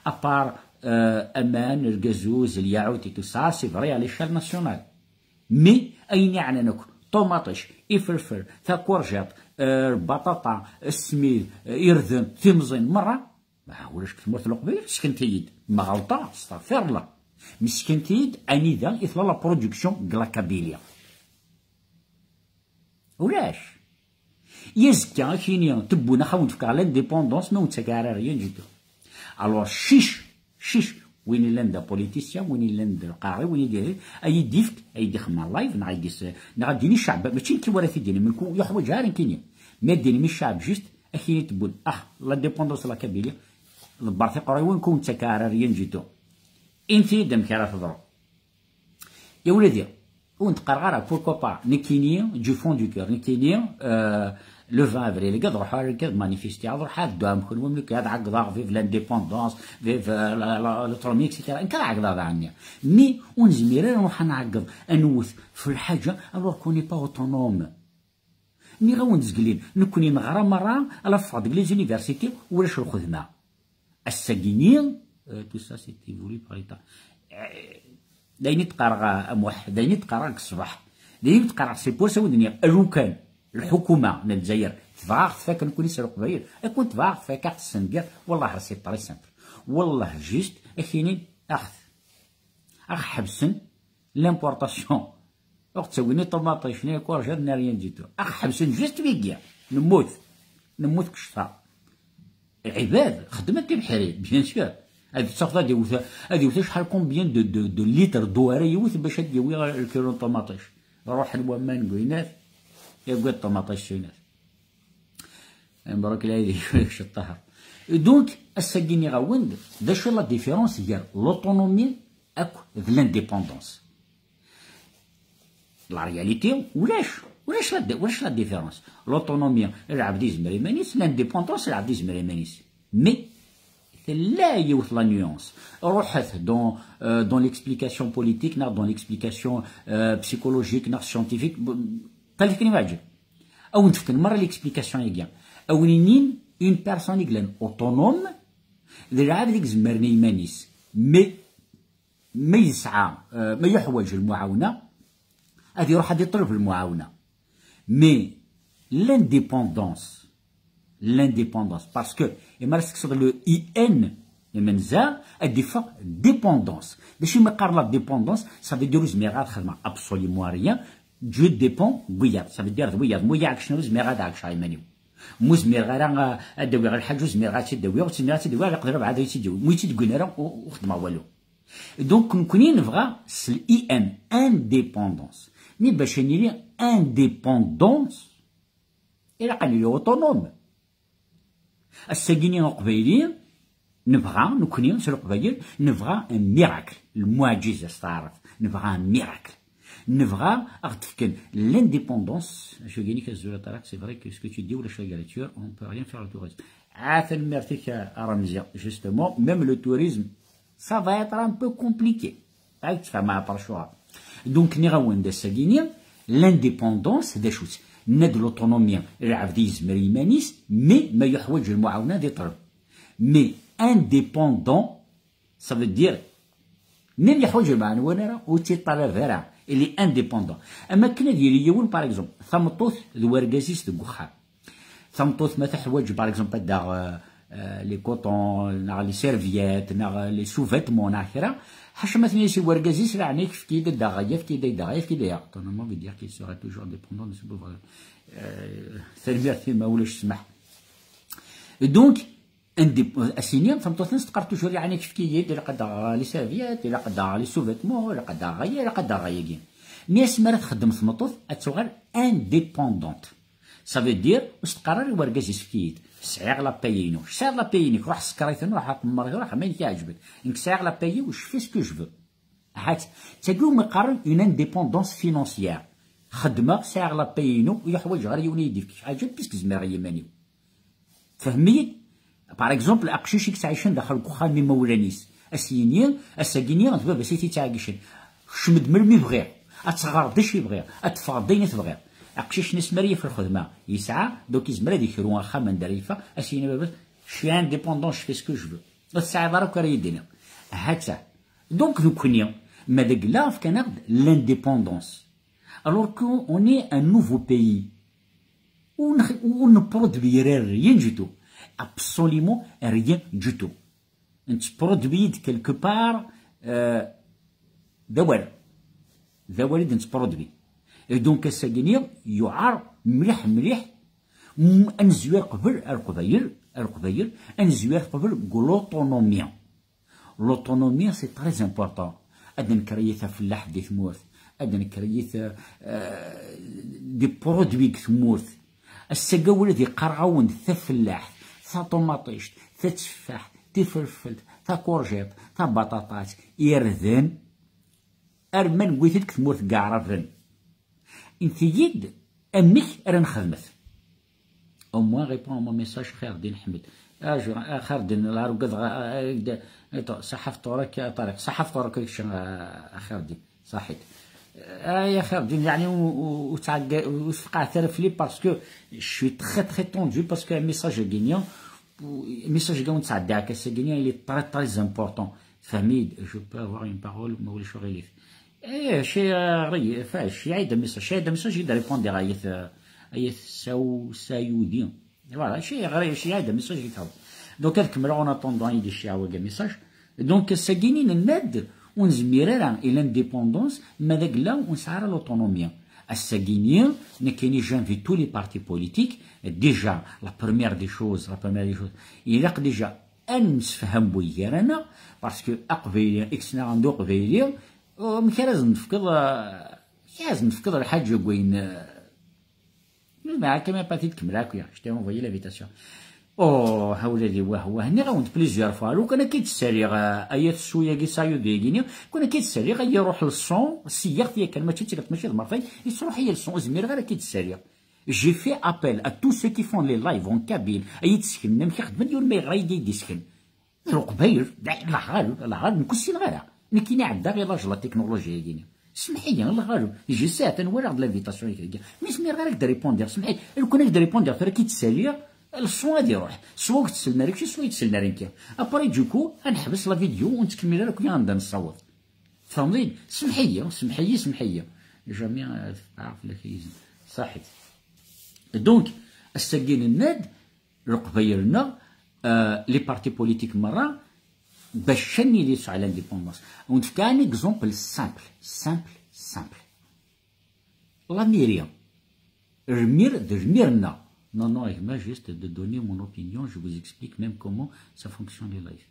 À part, euh, aman, lgazuz, lyaɛut et tout ça, c'est vrai à l'échelle nationale. Mais ayen iɛnan akk, ṭumaṭic, ifelfel, takurjiṭ, euh, lbaṭaṭa, ssmid, euh, irden, timẓin, merra, ma ulac deg tmurt n Leqbayel, sken-iyi-d. Ma ɣelṭeɣ, astaɣfirullah. Mais sken-iyi-d anida i tella la production deg la Kabylie. Ulac. I azekka, ad k-yini, tewwin, ax, ad wen-d-fkeɣ l'indépendance, ma ur nettak ara rien du tout. Alors, chiche, chiche, win yellan d apoliticien, win yellan d lqari, win i d-, ad yi-d-ifk, ad yi-d-ixdem en live, neɣ ad yi-d-is-, neɣ ad d-yini ccɛeb, mačči nekk i wara t-id-yini, mais nekk ur yuḥwaǧ ara nekkini. Mais ad d-yini ccɛeb juste, ad k-yini tewwin, ax, l'indépendance de la Kabylie, ḍebber tiqerriwin, ur nettak ara rien du tout. Init-iyi-d amek ara teḍru. Ya wladi, ur wen-d-qqareɣ ara, pourquoi pas, nekkini, du fond du cœur, nekkini, euh, le vingt avril, ad ruḥeɣ ara ad manifestiɣ, ad ruḥeɣ ad dduɣ am kenwi, am nekk, ad ɛeggḍeɣ, vive l'indépendance, vive, euh, la, la, l'autonomie, et cetera. Nekk ad ɛeggḍeɣ daɣenni. Mais ur nezmir ara ad nruḥ ad nɛeggeḍ, ad nwet f lḥaǧa, alors qu'on n'est pas autonome. Nniɣ-awen-d zgelin, nekkni neɣra merra, ala ffeɣ deg les universités, ulac lxedma. Ass-agi-nni, euh, tout ça, c'est voulu par l'État. Euh, d ayen i d-qqareɣ a Muḥ, d ayen i d-qqareɣ deg ṣṣbeḥ, d ayen i d-qqareɣ, c'est pour ça i wen-d-nniɣ, alukan lḥukuma n Lezzayer tebɣa ad ɣ-tfak nekkni s Leqbayel, ad ken-tebɣa ad ɣ-tfak, ad ɣ-tessenger, wallah, c'est très simple. Wallah, juste, ad k-inin, ax-t, ad ɣ-ḥebsen l'importation. Ur ɣ-ttawin ni ṭumaṭic, ni ikurjad, ni rien du tout. Ad ɣ-ḥebsen juste wigi. Nemmut. Nemmut kecfa. Lɛibad xeddmen tibḥirin, bien sûr. Ad tafeḍ ad iwet, ad iwet acḥal, combien de, de, de litres d'eau ara yiwet bac ad d-yawi lkilu n ṭumaṭic. Ruḥen waman deg winat, yagad ṭumaṭic s winat. Mbaruk lɛid-ik, ulac ṭṭaher. Donc, ass-agi nniɣ-awen-d d acu la différence gar l'autonomie akked l'indépendance. La réalité, ulac, ulac la, ulac la différence. L'autonomie, lɛebd yezmer iman-is, l'indépendance, lɛebd yezmer iman-is. Mais tella yiwet la nuance. Ruḥet dans, euh, dans l'explication politique, neɣ dans l'explication, euh, psychologique, neɣ scientifique. Qal-ak kan ibeɛǧel. Awen-d-fken merra l'explication-agi. Awen-inin une personne i yellan autonome, d lɛebd i izemmren i yiman-is. Mais ma yesɛa, euh, ma yuḥwaǧ lmuɛawna, ad iruḥ ad iṭleb lmuɛawna. Mais l'indépendance, l'indépendance, parce que imi ara tekkseḍ le I N imenza, ad d-iffeɣ dépendance. D acu imi qqar la dépendance? Ça veut dire ur zmireɣ ad xedmeɣ absolument rien, je dépends n wiyaḍ. Ça veut dire d wiyaḍ, mu yi-ɛeggcen ur zmireɣ ad ɛeggceɣ iman-iw. Mu zmireɣ ara, uh, ad d-awiɣ lḥaǧa, ur zmireɣ ad tt-id-awiɣ, ur zmireɣ ad tt-id-awiɣ, ad iqder bɛad ad tt-id-awi. Mu tt-id-wwin ara, u-, ur xedmeɣ walu. Donc, nekkni nebɣa s l-I N, indépendance. Mais bac ad nili indépendance, ilaq ad nili autonome. Ass-agi-ni Aqbayli, nebɣa, nekkni, s Leqbayel, nebɣa un miracle. Lmuɛǧiza s taɛrabt. Nebɣa un miracle. Nebɣa ad ɣ-d-fken l'indépendance. Acu-gini-k azul a Ṭariq, c'est vrai que ce que tu dis, ulac la gratitude, on peut rien faire le tourisme. Ah, tanemmirt-ik a Ramzi, justement, même le tourisme, ça va être un peu compliqué. Ay ttfahmeɣ aṭercuɣ. Donc, nniɣ-awen-d ass-agi-ni, l'indépendance, d acu-tt? Nenna-d l'autonomie, lɛebd yezmer i yiman-is, mais ma yuḥwaǧ lmuɛawna ad iṭleb. Mais indépendant, ça veut dire, même yuḥwaǧ lmuɛawna ara, ur tt-iṭalab ara, il est indépendant. Am akken ad yili yiwen, par exemple, tameṭṭut d wergaz-is deg uxxam. Tameṭṭut ma teḥwaǧ, par exemple, ad d-taɣ, euh, euh, les cotons, neɣ les serviettes, neɣ les sous-vêtements, neɣ kra, ḥaca ma tenna-yas i wergaz-is, laɛna-k, efk-iyi-d ad d-aɣeɣ aya, efk-iyi-d ad d-aɣeɣ aya, efk-iyi-d aya. Ton homme veut dire qu'il sera toujours dépendant de ce pauvre. Euh, tanemmirt-im, ma ulac ssmaḥ. Donc, indi, as-iniɣ, tameṭṭut-nnes teqqar toujours, yeɛni, efk-iyi-d, ilaq ad d-aɣeɣ les serviettes, ilaq ad d-aɣeɣ les sous-vêtements, ilaq ad d-aɣeɣ aya, ilaq ad d-aɣeɣ ayagi. Mi asmi ara txeddem tmeṭṭut, ad tuɣal indépendante. Ça veut dire, ur s-teqqar ara i wergaz-is, efk-iyi-d. Sɛiɣ la paye-inu. Sɛiɣ la paye-inek, ruḥ sekker-iten, ruḥ aqemmer-iten, ruḥ am ayen k-iɛeǧben. Nekk sɛiɣ la paye-iw, je fais ce que je veux. Ahat, d tagi umi qqaren une indépendance financière. Xeddmeɣ, sɛiɣ la paye-inu, ur uḥwaǧeɣ ara yiwen ad yi-d-yefk ḥaǧa, puisque zemreɣ i yiman-iw. Tfehmem-iyi-d? Par exemple, aqcic i yettɛicen daxel n uxxam imawlan-is, a s-yini, ass-agi-ni d baba-s i t-yettɛeggicen. Kcem-d melmi bɣiɣ, ad teɣreḍ d acu i bɣiɣ, ad teffɣeḍ d ayen i tebɣiḍ. Aqcic-nni s mi ara yaf lxedma yesɛa, donc yezmer ad yekru axxam anda ara yeffeɣ, a s-yini baba-s, je suis indépendant, je fais ce que je veux. Ur tesɛiḍ ara akk ara yi-d-tiniḍ. Ha-tt-a. Donc nekkni, ma d agla fkan-aɣ-d l'indépendance. Alors qu'on est un nouveau pays. Ur ne, ur ne produit rien du tout. Absolument rien du tout. Nettproduit-d quelque part, euh, d awal. D awal i d-nettproduit. Et donc, ass-agi-ni, yuɛer mliḥ, mliḥ, m-, ad nezwir qbel ar Leqbayel, ar Leqbayel, ad nezwir qbel deg l'autonomie. L'autonomie, c'est très important. Ad d-necréer tafellaḥt di tmurt, ad d-necréer, euh, des produits deg tmurt. Ass-agi ula d iqqar-awen-d tafellaḥt, taṭumaṭict, tatteffaḥt, tifelfelt, takurjiṭ, tabaṭaṭat, irden, arma newwi-t-id deg tmurt n Yeɛraben. Inti-yi-d amek ara nxedmet. Au moins, réponds à mon message, Xir Din Ḥmed. Ah, je, ah, Xir Din, la regarde, ah, ah, ah, attends, saḥa fṭur-ik, a Ṭariq, saḥa fṭur-ik, a, a Xir Din, ṣaḥit. Ah, ya Xir Din, yeɛni, ur, ur, ur ttɛegga-, ur tfeqqɛet ara fell-i parce que je suis très, très tendu parce que message-agi-ni, message-agi ur nettɛeddi akka, ass-agi-ni, il est très, très important. Tfehmem-iyi-d, je peux avoir une parole, ma ulac aɣilif. Eh, chez, euh, Ray-, enfin, chez Aïda Message, chez Aïda Message, il répond à Ayet, euh, Ayet Saou-, Sayoudi. Et voilà, chez Ray-, chez Aïda Message, il répond. Donc, ad kemmleɣ en attendant, il dit chez Awaga Message. Donc, ass-agi-ni nenna-d, ur nezmir ara i l'indépendance, ma d agla ur nesɛi ara l'autonomie. Ass-agi-ni, nekkini, j'invite tous les partis politiques, déjà, la première des choses, la première des choses, ilaq déjà ad nemsefham gar-aneɣ, parce que aqbayli, i yettnaɣen d uqbayli, amek ara as-nefkeḍ, amek ara as-nefkeḍ lḥaǧa n wayen, Mais quand même pas tkemmel akk, je t'ai envoyé l'invitation. Oh, ha ula d wah wah, nniɣ-awen-d plusieurs fois, lukan akka i d-ssariɣ, euh, aya tessu-yagi, ça y est, dagi-ni, lukan akka i d-ssariɣ, ay iruḥ le son, siyyaɣ-t yakan, mačči d tikkelt, mačči d mertayen, yettruḥ-iyi le son, ur zmireɣ ara akka i d-ssariɣ. J'ai fait appel à tous ceux qui font les lives en kabyle, ay d-sseknen amek i xedmen, yiwen ma yeɣra ay d-yesken. D Leqbayel, d-, Allah ɣaleb, Allah ɣaleb, nekk ur ssineɣ ara. Nekkini ɛeddaɣ i l'âge la technologie-agi-ni. Semḥ-iyi, Allah ɣaleb, j'essaie, atan walaɣ-d l'invitation-ik dagi. Mi zmireɣ ara ak-d-répondiɣ, semḥ-iyi, lukan ak-d-répondiɣ tura ki ttsalliɣ, le son ad iruḥ. Soit ur k-ttseln ara kečč, soit ur yi-ttseln ara nekk. Après, du coup, ad neḥbes la vidéo, ur nettkemmil ara akk anda nessaweḍ. Tfehmeḍ-iyi? Semḥ-iyi, semḥ-iyi, semḥ-iyi. Jamais, euh, tfeqɛeɣ fell-ak a yizem. Ṣaḥit. Donc, ass-agi nenna-d, Leqbayel-nneɣ, euh, les partis politiques merra, bac ad nili sɛu l'indépendance. Ad wen-d-fkeɣ un exemple simple, simple, simple. La mairie, lmir d lmir-nneɣ. Non, non, a gma, juste de donner mon opinion, je vous explique même comment ça fonctionne les lives.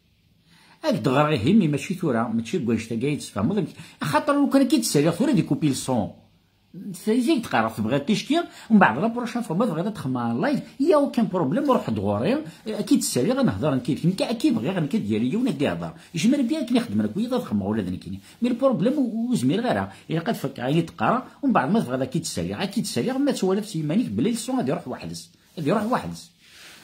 Ad d-ɣreɣ ihi, mais mačči tura, mačči deg wannect-agi ay d-tesfehmeḍ amek, axaṭer lukan akka i d-ssariɣ tura di couper le son. Zik d-qqareɣ tebɣiḍ ticki, mbeɛd la prochaine fois ma tebɣiḍ ad txedmeḍ en live, y a aucun problème, ruḥ-d ɣur-i, ad k-id-ssariɣ ad nehder nekk yid-k. Nekk akka i bɣiɣ, nekk ad d-yali yiwen ad d-ihder. Jmer bien akken i xedmen akk wiyaḍ ad xedmeɣ ula d nekkini. Mais le problème ur, ur zmireɣ ara. Ilaq ad fakkeɣ ayen i d-qqareɣ, mbeɛd ma tebɣiḍ ad k-id-ssariɣ, ad k-id-ssariɣ, ma twalaḍ s yiman-ik belli le son ad iruḥ weḥd-s. Ad iruḥ weḥd-s.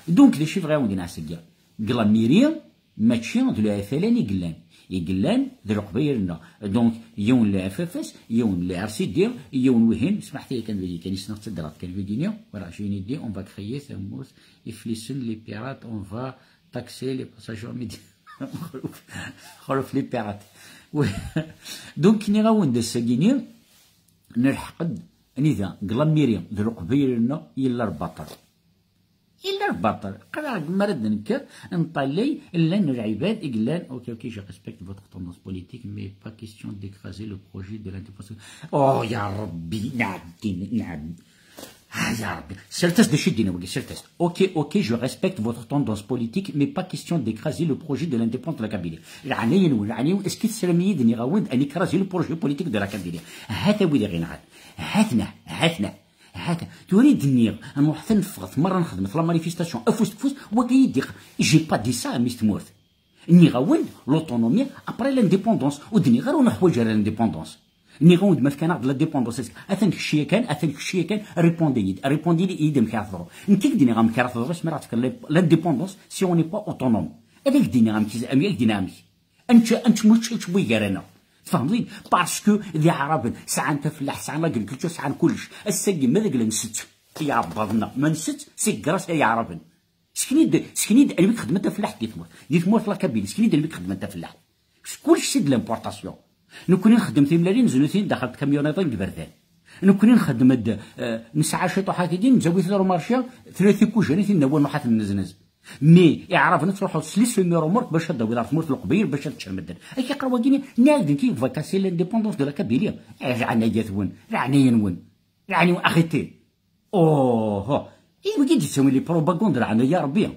Donc, d acu i bɣiɣ ad wen-d-nini ass-agi? Deg la mairie, mačči d le F L N i yellan. I yellan d Leqbayel-nneɣ. Donc, yiwen le F F S, yiwen le R C D, yiwen wihin, smaḥt-iyi kan dagi kan, issneɣ ttadreɣ kan dagi-ni, voilà, j'ai une idée, on va créer tamurt iflisen, les pirates, on va taxer les passagers médi-, xruf les pirates. Oui. Donc, nniɣ-awen-d ass-agi-ni, nelḥeq-d anida, deg la mairie d Leqbayel-nneɣ, yella lbaṭel. Yella lbaṭel. Qqleɣ deg mi ara d-nekker, nṭallay, llan lɛibad i yellan, ok, ok, je respecte votre tendance politique, mais pas question d'écraser le projet de l'indépendance. Oh, ya Rabbi, nɛeddi, nɛeddi. Ah, ya Rabbi. Sret-as d acu i d-yenna wagi, sret-as. Ok, ok, je respecte votre tendance politique, mais pas question d'écraser le projet de l'indépendance de la Kabylie. Leɛnaya-nwen, leɛnaya-nwen, est-ce que teslam-iyi-d nniɣ-awen-d ad nekrazi le projet politique de la Kabylie? Hata wid i ɣ-inɣan. Hatna, hatna. Hata, tura i d-nniɣ, ad nruḥ ad neffɣet merra nexdmet la manifestation afus deg ufus, wagi i d-iq-, j'ai pas dit ça a mmi-s tmurt. Nniɣ-awen-d l'autonomie après l'indépendance, ur d-nniɣ ara ur neḥwaǧ ara l'indépendance. Nniɣ-awen-d ma fkan-aɣ-d l'indépendance, atan kečč yakan, atan kečč yakan, répondez-iyi-d, répondez-iyi-d amek ara teḍru. Nekk i k-d-nniɣ amek ara teḍru, asmi ara tefkeḍ l'indépendance si on n'est pas autonome. Ad ak-d-iniɣ amek, amek, ad ak-d-iniɣ amek. Ad nečč, ad nečč, mačči, mačči wig gar-aneɣ. Tfehmeḍ-iyi? Parce que d iɛraben, sɛan tafellaḥt, sɛan l'agriculture, sɛan kullec. Ass-agi ma d agla nsett, ay iɛebbaḍ-nneɣ, ma nsett, c'est grâce ay iɛraben. Sken-iyi-d, sken-iyi-d anwi i ixedmen tafellaḥt di tmurt. Di tmurt la Kabylie, sken-iyi-d anwi i ixedmen tafellaḥt. Kullec c'est de l'importation. Nekkni nxeddem timellalin, nzenu-ten daxel tkamyuniḍin deg iberdan. Nekkni nxeddem-d, eh, nesɛa ciṭuḥat-agi, nzawi-t ɣer umarci, tlata tikujanin tin n wawal nruḥ ad ten-neznez. Mais iɛraben ad truḥeḍ s les semi-remorques bac ad d-tawiḍ ɣer tmurt n Leqbayel bac ad teččer medden. Ak iqqar wagini, nniɣ-ak d nekk i yebɣa casser l'indépendance de la Kabylie. Eh, leɛnaya-twen, leɛnaya-nwen, leɛnaya-nwen, arrêtez. Oh, oh. I wigi d-yettawin les propagandes, leɛnaya Rebbi.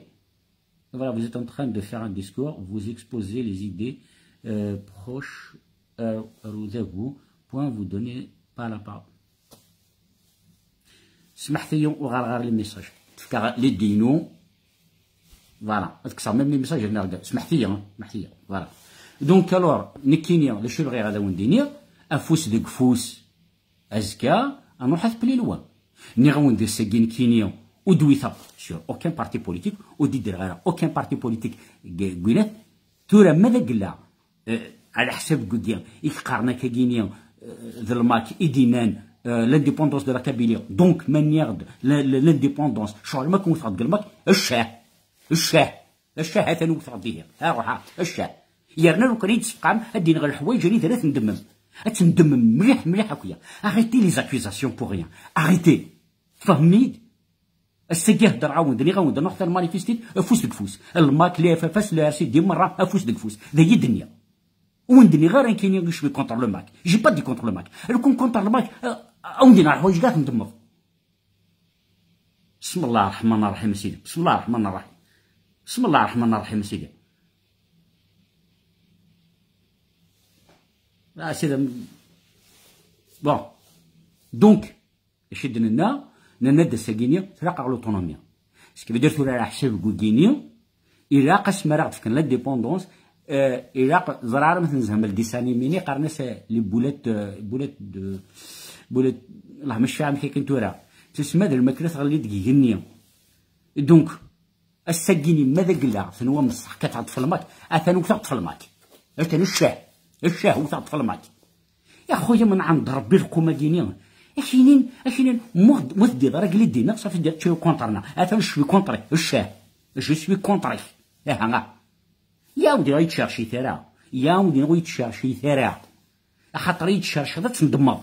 Voilà, vous êtes en train de faire un discours, vous exposez les idées, euh, proches, euh, Roudagou, point, vous donnez pas la parole. Smaḥt-iyi, uɣaleɣ ɣer les messages. Tefka les dino. Voilà, ad kkseɣ même les messages, ad nergel. Smaḥt-iyi, hein, smaḥt-iyi. Voilà. Donc, alors, nekkini, d acu i bɣiɣ ad awen-d-iniɣ, afus deg ufus. Azekka, ad nruḥ ad plus loin. Nniɣ-awen-d ass-agi nekkini, ur d-witeɣ sur aucun parti politique, ur d-iddreɣ ara aucun parti politique deg, deg winat. Tura ma d agella, eh, ɛla ḥsab deg wigi i yeqqaren akkagini, eh, d lmak i d-innan, eh, l'indépendance de la Kabylie. Donc, ma nniɣ-d la, la, l'indépendance, ccɣel ma ken-wteɣ deg lmak, ccah, ccah. D acu ahat ad wteɣ dihi? Ha, ruḥ, ha, acu? Yerna lukan i d-tesqam, ad d-iniɣ leḥwayeǧ anida ara tendemmem. Ad tendemmem mliḥ, mliḥ akya. Arrêtez les accusations pour rien. Arrêtez. Tfehmem-iyi-d? Ass-agi heddreɣ-awen-d, nniɣ-awen-d, nruḥ ad nmanifestit, afus deg ufus. Lmak, le F F S, le R C D, merra, afus deg ufus. D ayi d-nniɣ. Ur wen-d-nniɣ ara nekkini je suis contre le mak. J'ai pas dit contre le mak. Lukan contre le mak, euh, ad wen-d-iniɣ leḥwayeǧ kra tendemmeḍ. بسم الله الرحمن الرحيم سيدي، بسم الله الرحمن الرحيم، بسم الله الرحمن الرحيم سيدي. آه سيدي. Bon. Donc, acu i d-nenna? Nenna-d ass-agi-ni tlaq-aɣ l'autonomie. Ce qui veut dire tura ar aḥsab deg wigi-ni, ilaq asmi ara ɣ-d-fken l'indépendance, eh, ilaq, ẓriɣ ara ma tenzem le dessin animé-ni, qqaren-as, eh, les boulettes, eh, boulettes de, boulettes, Allah ma cfiɣ amek akken tura. Tusma d lmakla tɣelli deg igenni. Donc, ass-agi-ni ma d agella, tenwam ṣṣeḥ, ka teṭṭef lmak, atan wteɣ ṭṭef lmak. Atan ccah, ccah wteɣ ṭṭef lmak. Ya xuya, من عند Rebbi lqum-agi-ni. Akinin, akinin, mu mu teddiḍ ara gli dinna, safi ddiɣ tu contre-neɣ. Atan je suis contre, ccah. Je suis contre. Aha, nga. Ya wdi ur yi-tcercit ara. Ya wdi ur yi-tcercit ara. Axaṭer i yi-tcerceḍ ad tendemmeḍ.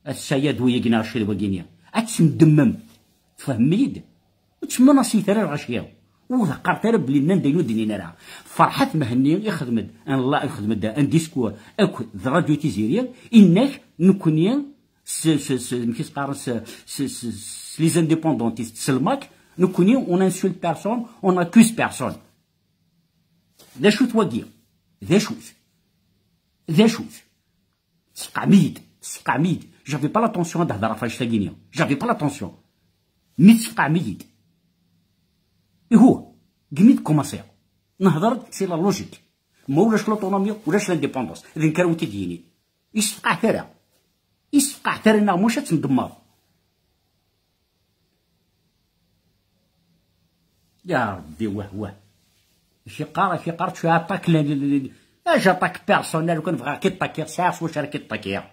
Ass-a ya d wayagi neɣ cci d wagini. Ad tendemmem. Tfehmem-iyi-d? Ur ttmenasit ara lɣaci. Ur qqaret ara belli nnan-d ayen ur d-nnin ara. Ferḥat Mhenni ixdem-d un la-, ixdem-d un discours akked d Radio Tiziri, inna-k nekkni s, s, s, amek i s-qqaren, s, s, s, s les indépendantistes, s lmak, nekkni on insulte personne, on accuse personne. D acu-t wagi? D acu-t? D acu-t? Tesqeɛm-iyi-d, tesqeɛm-iyi-d. J'avais pas l'intention ad hedreɣ ɣef annect-agi-ni. J'avais pas l'intention. Mi tesqeɛm-iyi-d. Ihu, gmi d-kumaṣiɣ. Nehder-d, c'est la logique. Ma ulac l'autonomie, ulac l'indépendance. D nekk ara wen-t-id-yini. Yessefqeɛ tara. Yessefqeɛ tara neɣ muc ad tendemmeḍ. Ya Rebbi, wah, wah. Ak-iqqar, ak-iqqar, tu attaques les, les, les, ah, j'attaque personne, lukan bɣiɣ ad k-attaquer, sɛiɣ s wacu ara k-attaquer.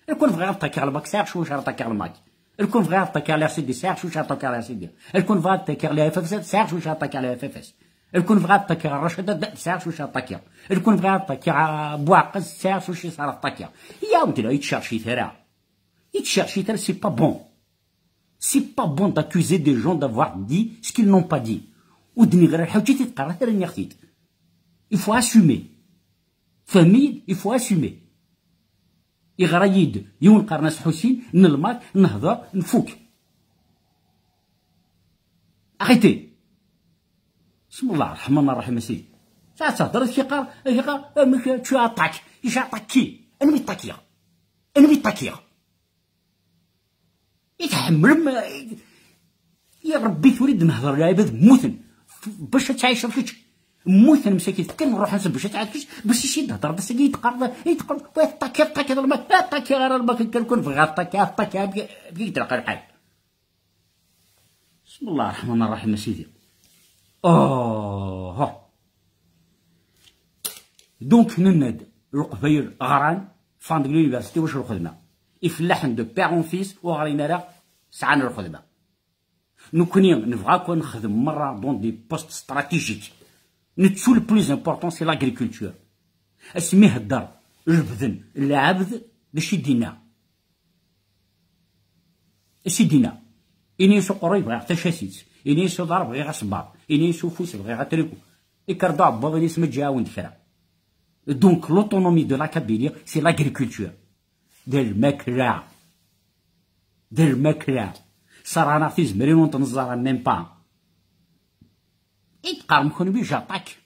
Lukan bɣiɣ ad attaquer lmak, sɛiɣ s wacu ara attaquer lmak. Lukan bɣiɣ ad attaquer l'R C D, sɛiɣ s wacu ara attaquer l'R C D. Lukan bɣiɣ ad attaquer le F F S, sɛiɣ s wacu ara attaquer le F F S. Lukan bɣiɣ ad attaquer Racad Haddad, sɛiɣ s wacu ara attaquer. Lukan bɣiɣ ad attaquer, ah, Buɛqas, sɛiɣ s wacu ara attaquer. Ya, ur yi-tcercit ara. Ur yi-tcercit ara, c'est pas bon. C'est pas bon d'accuser des gens d'avoir dit ce qu'ils n'ont pas dit. Ur d-nniɣ ara lḥaǧa i t-id-qqareɣ ara nniɣ-t-id. Il faut assumer. Tfehmem-iyi-d? Il faut assumer. Iɣra-yi-d yiwen qqaren-as Ḥusin, nelmak, nehder, nfuk. Arrêtez. بسم الله الرحمن الرحيم, a sidi. Saɛa tehder, ad k-iqqar, ad k-iqqar, amek tu attaques? J'attaque qui? Anwa i ṭṭakiɣ? Anwa i ṭṭakiɣ? I tḥemmlem, ya Rebbi, tura i d-nehder, lɛibad mmuten. Bac ad tɛiceḍ kečč. Mmuten msakit, kan ruḥen-sen bac ad tɛiceḍ kečč, bac i s-id-hedreḍ, ass-agi i d-qqareḍ, i d-qqareḍ, wa takiḍ, takiḍ lmak, ah, takiɣ ara lmak, kan kun bɣiɣ ad takiɣ, ad takiɣ, bgi, bgi, yetlaq lḥal. بسم الله الرحمن الرحيم, a sidi. Oh. Donc, nenna-d, Leqbayel ɣran, ffɣen deg l'université, wacu lxedma? Ifellaḥen de père en fils, ur ɣrin ara, sɛan lxedma. Nekkni nebɣa akk ad nexdem merra dans des postes stratégiques. Nettu le plus important, c'est l'agriculture. Asmi hedder lebden lɛebd, d acu i d-yenna? Acu i d-yenna? Ini-as uqerruy bɣiɣ tacasit, ini-as uḍar bɣiɣ asebbaḍ, ini-as ufus bɣiɣ atriku. Ikker-d uɛebbuḍ, ini-as ma ǧǧiɣ-awen-d kra. Donc, l'autonomie de la Kabylie, c'est l'agriculture. D lmakla. D lmakla. Serɣen-aɣ tizemrin ur neẓẓar même pas. I d-qqarem kenwi, j'attaque.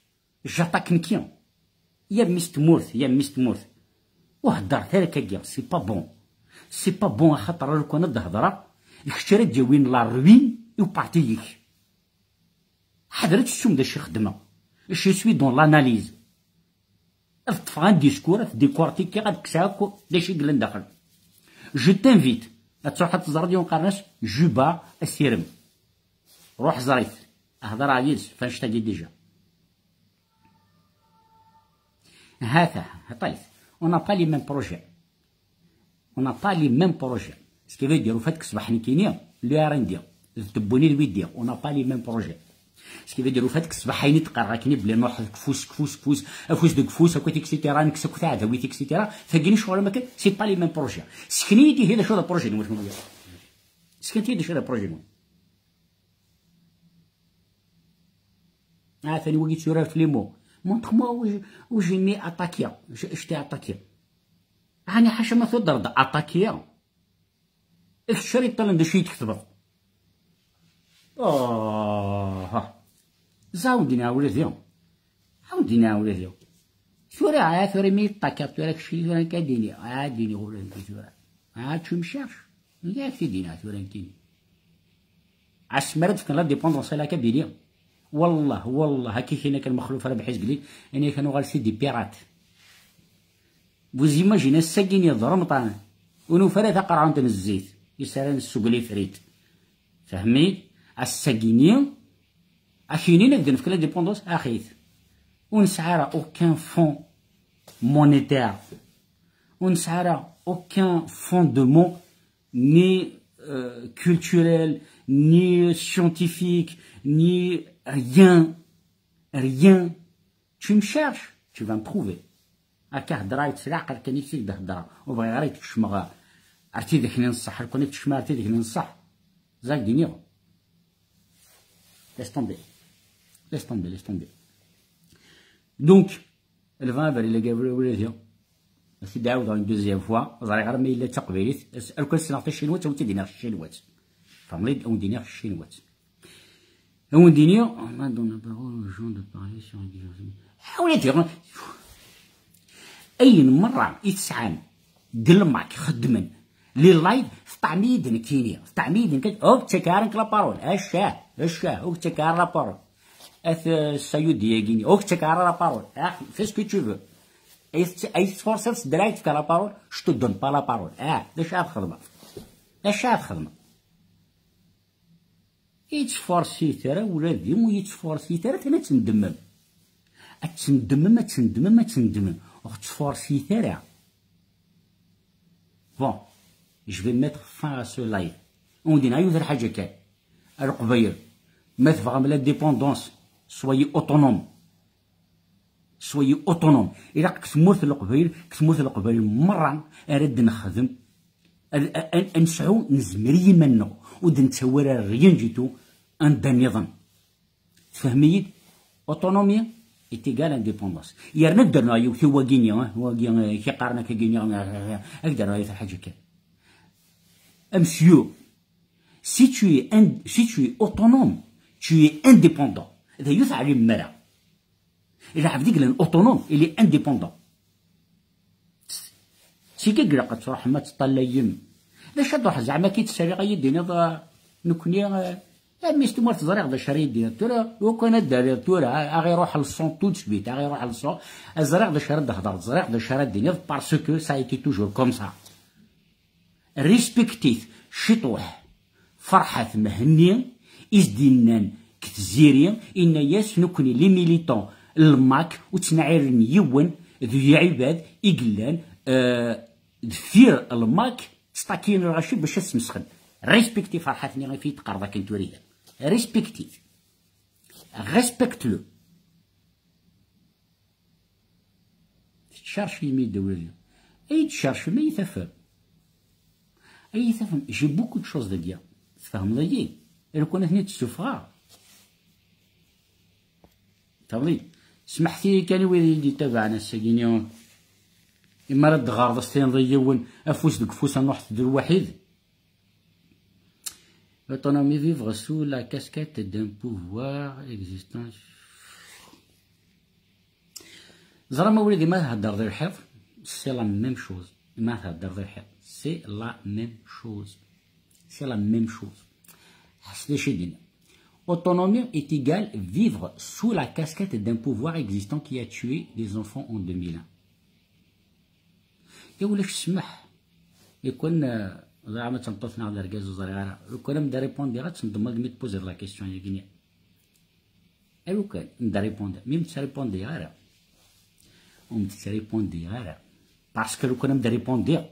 J'attaque nekki. Ya mmi-s tmurt, ya mmi-s tmurt. Ur heddret ara akkagi, c'est pas bon. C'est pas bon, axaṭer lukan ad d-hedreɣ, d kečč ara d-yawin la ruine i uparti-ik. Ḥader ad tessum d acu i xeddmeɣ. Je suis dans l'analyse. Ad ṭṭfeɣ un discours, ad t-décortiquer, ad kkseɣ akk d acu i yellan daxel. Je t'invite ad truḥ ad teẓreḍ yiwen qqaren-as Juba Asirem. Ruḥ ẓer-it. Hḍeṛ yid-s ɣef annect-agi déjà. Hata, hṭayt. On n'a pas les mêmes projets. On n'a pas les mêmes projets. Ce qui veut dire, ufiɣ-d ṣṣbeḥ nekkini, le R N D, d Tebboune d Widi, on n'a pas les mêmes projets. Ce qui veut dire, ufiɣ-d ṣṣbeḥ ayen i d-qqareɣ akken i belli nruḥ deg ufus, deg ufus, deg ufus, afus deg ufus, akkit, et cetera, nekkes akk taɛdawit, et cetera. Tagi nicɣel am akken, c'est pas les mêmes projets. Sken-iyi-d ihi d acu d approjet-nwen kenwi. Sken-iyi-d d acu d approjet-nwen. Ah, tani wagi yetturar f les mots. Montre-moi où je, où je m'ai attaqué. Je, je t'ai attaqué. Ɛni ḥaca ma tuddreḍ attaqué? Kečč ara yeṭṭalen d acu i d-tketbeḍ. Oh, ha. Zɛawed-d-ini ula d-iɣ. Zɛawed-d-ini ula d-iɣ. Tura, ah, tura mi ṭṭakiɣ, tura kečč tura nekk ad d-iniɣ. Ah, ad d-iniɣ ula d nekk tura. Ah, tu me cherches. Nekk ad k-t-id-iniɣ tura nekkini. Asmi ara d-fken l'indépendance à la Kabylie, wallah, wallah, akka i k-yenna kan Mexluf Rabeḥ Izegli, ini-ak ad nuɣal si des pirates. Vous imaginez, ass-agi-nni d Remḍan, ur nufi ara taqerɛunt n zzit, is ara nessugel ifrit. Fehmi? Ass-agi-nni, ad k-inin ad d-nefk l'indépendance, axi-t. Ur nesɛi ara aucun fonds monétaire. Ur nesɛi ara aucun fondement, ni, euh, culturel, ni scientifique, ni rien, rien. Tu me cherches, tu vas me trouver. Akka heddreɣ-ak s leɛqel kan i k-t-id-heddreɣ. Ur bɣiɣ ara i tkecmeɣ ar tidak-nni n ṣṣeḥ. Lukan i tkecmeɣ ar tidak-nni n ṣṣeḥ, ẓer d-iniɣ. Laisse tomber. Laisse tomber, laisse tomber. Donc, le vingt avril, la guerre, la guerre, la guerre. Ad t-id-ɛawdeɣ une deuxième fois. Ẓriɣ ara ma yella d taqbaylit. Lukan ssneɣ tacinwat, ad wen-tt-id-iniɣ s tcinwat. Tfehmeḍ-iyi-d, ad wen-d-iniɣ s tcinwat. Ad wen-d-iniɣ, on a donné la parole aux gens de parler sur une guerre. Ḥawlet. Ayen merra i tesɛam deg lmak xeddmen les lives, teṭṭɛem-iyi-d nekkini, teṭṭɛem-iyi-d nekkini, ur k-ttak ara nekk la parole, acah, acah, ur k-ttak ara la parole. At, euh, Sayudi-agi-nni, ur k-ttak ara la parole. Ah, fais ce que tu veux. Ay tett-, ay tettfurṣiḍ s ddreɛ i tefka la parole, je te donne pas la parole. Ah, d acu ara txedmeḍ? D acu ara txedmeḍ? Ur yettfurṣit ara ula d yiwen, ur yettfurṣit ara, atan ad tendemem. Ad tendemem, ad tendemem, ad tendemem. Ur tettfurṣit ara. Bon, je vais mettre fin à ce live. Ur d-yenna yiwet lḥaǧa kan. A Leqbayel, ma tebɣam l'indépendance, soyez autonome. Soyez autonome. Ilaq deg tmurt n Leqbayel, deg tmurt n Leqbayel merra ara d-nexdem. Ad, ad, ad nesɛu, nezmer i yiman-nneɣ. Ur d-nettawi ara rien du tout anda nniḍen. Tfehmem-iyi-d? Autonomie est égale indépendance. Yerna ad d-rnuɣ yiwet i wagini, eh, wagi, eh, k-iqqaren akka gini, eh, eh, eh, ad d-rnuɣ yiwet lḥaǧa kan. A monsieur, si tu es ind-, si tu es autonome, tu es indépendant. D ayu teɛlim mara. Lɛebd i yellan autonome, il est indépendant. Sigi i ilaq ad truḥem ad teṭṭalayem. D acu ad truḥ zeɛma ki tesali ad yi-d-tiniḍ, ah, nekni, ah, a mmi-s tumert ẓriɣ d acu ara yi-d-tiniḍ. Tura, lukan ad d-tiniḍ tura, ah, ad iruḥ leṣon tout de suite, ad iruḥ leṣon, ah, ẓriɣ d acu ara d-thedreḍ, ẓriɣ d acu ara d-tiniḍ, parce que ça a été toujours comme ça. Respectit ciṭuḥ Ferḥat Mhenni i s-d-yennan deg Tiziri, yenna-yas, nekni les militants n lmak ur ttnaɛiren yiwen d lɛibad i yellan, euh, deffir lmak, ttṭakiyen lɣaci bac ad smesxen. Respecti Ferḥat-nni i fi teqqareḍ akken tura. Respecti. Respecte-le. Tettcercem imi d-wali. Ay tettcercem, ay tafem. Ay tafem, j'ai beaucoup de choses dagi. Tfehmeḍ-iyi? Lukan ad ten-id-ssufɣeɣ. Tfehmeḍ-iyi? Smeḥt-iyi kan i wid i yi-d-ittabaɛen ass-agi-ni. Imi ara d-ɣreḍ as-tiniḍ i yiwen, afus deg ufus, ad nruḥ d lwaḥid. L'autonomie, vivre sous la casquette d'un pouvoir existant. Ẓra ma wlidi ma theddreḍ i lḥiḍ, c'est la même chose. Ma theddreḍ i lḥiḍ, c'est la même chose. C'est la même chose. Ḥess d acu i d-yenna. Autonomie est égale vivre sous la casquette d'un pouvoir existant qui a tué des enfants en deux mille un. Ya ulac ssmaḥ. Lukan, eh, ẓriɣ ma d tameṭṭut neɣ d argaz ur ẓriɣ ara. Lukan am d-répondiɣ ad tendemmeḍ mi d-tpoziḍ la question-agi-nni. A lukan, am d-répondiɣ. Mi m-d-répondiɣ ara. Ur m-d-répondiɣ ara. Parce que lukan am d-répondiɣ,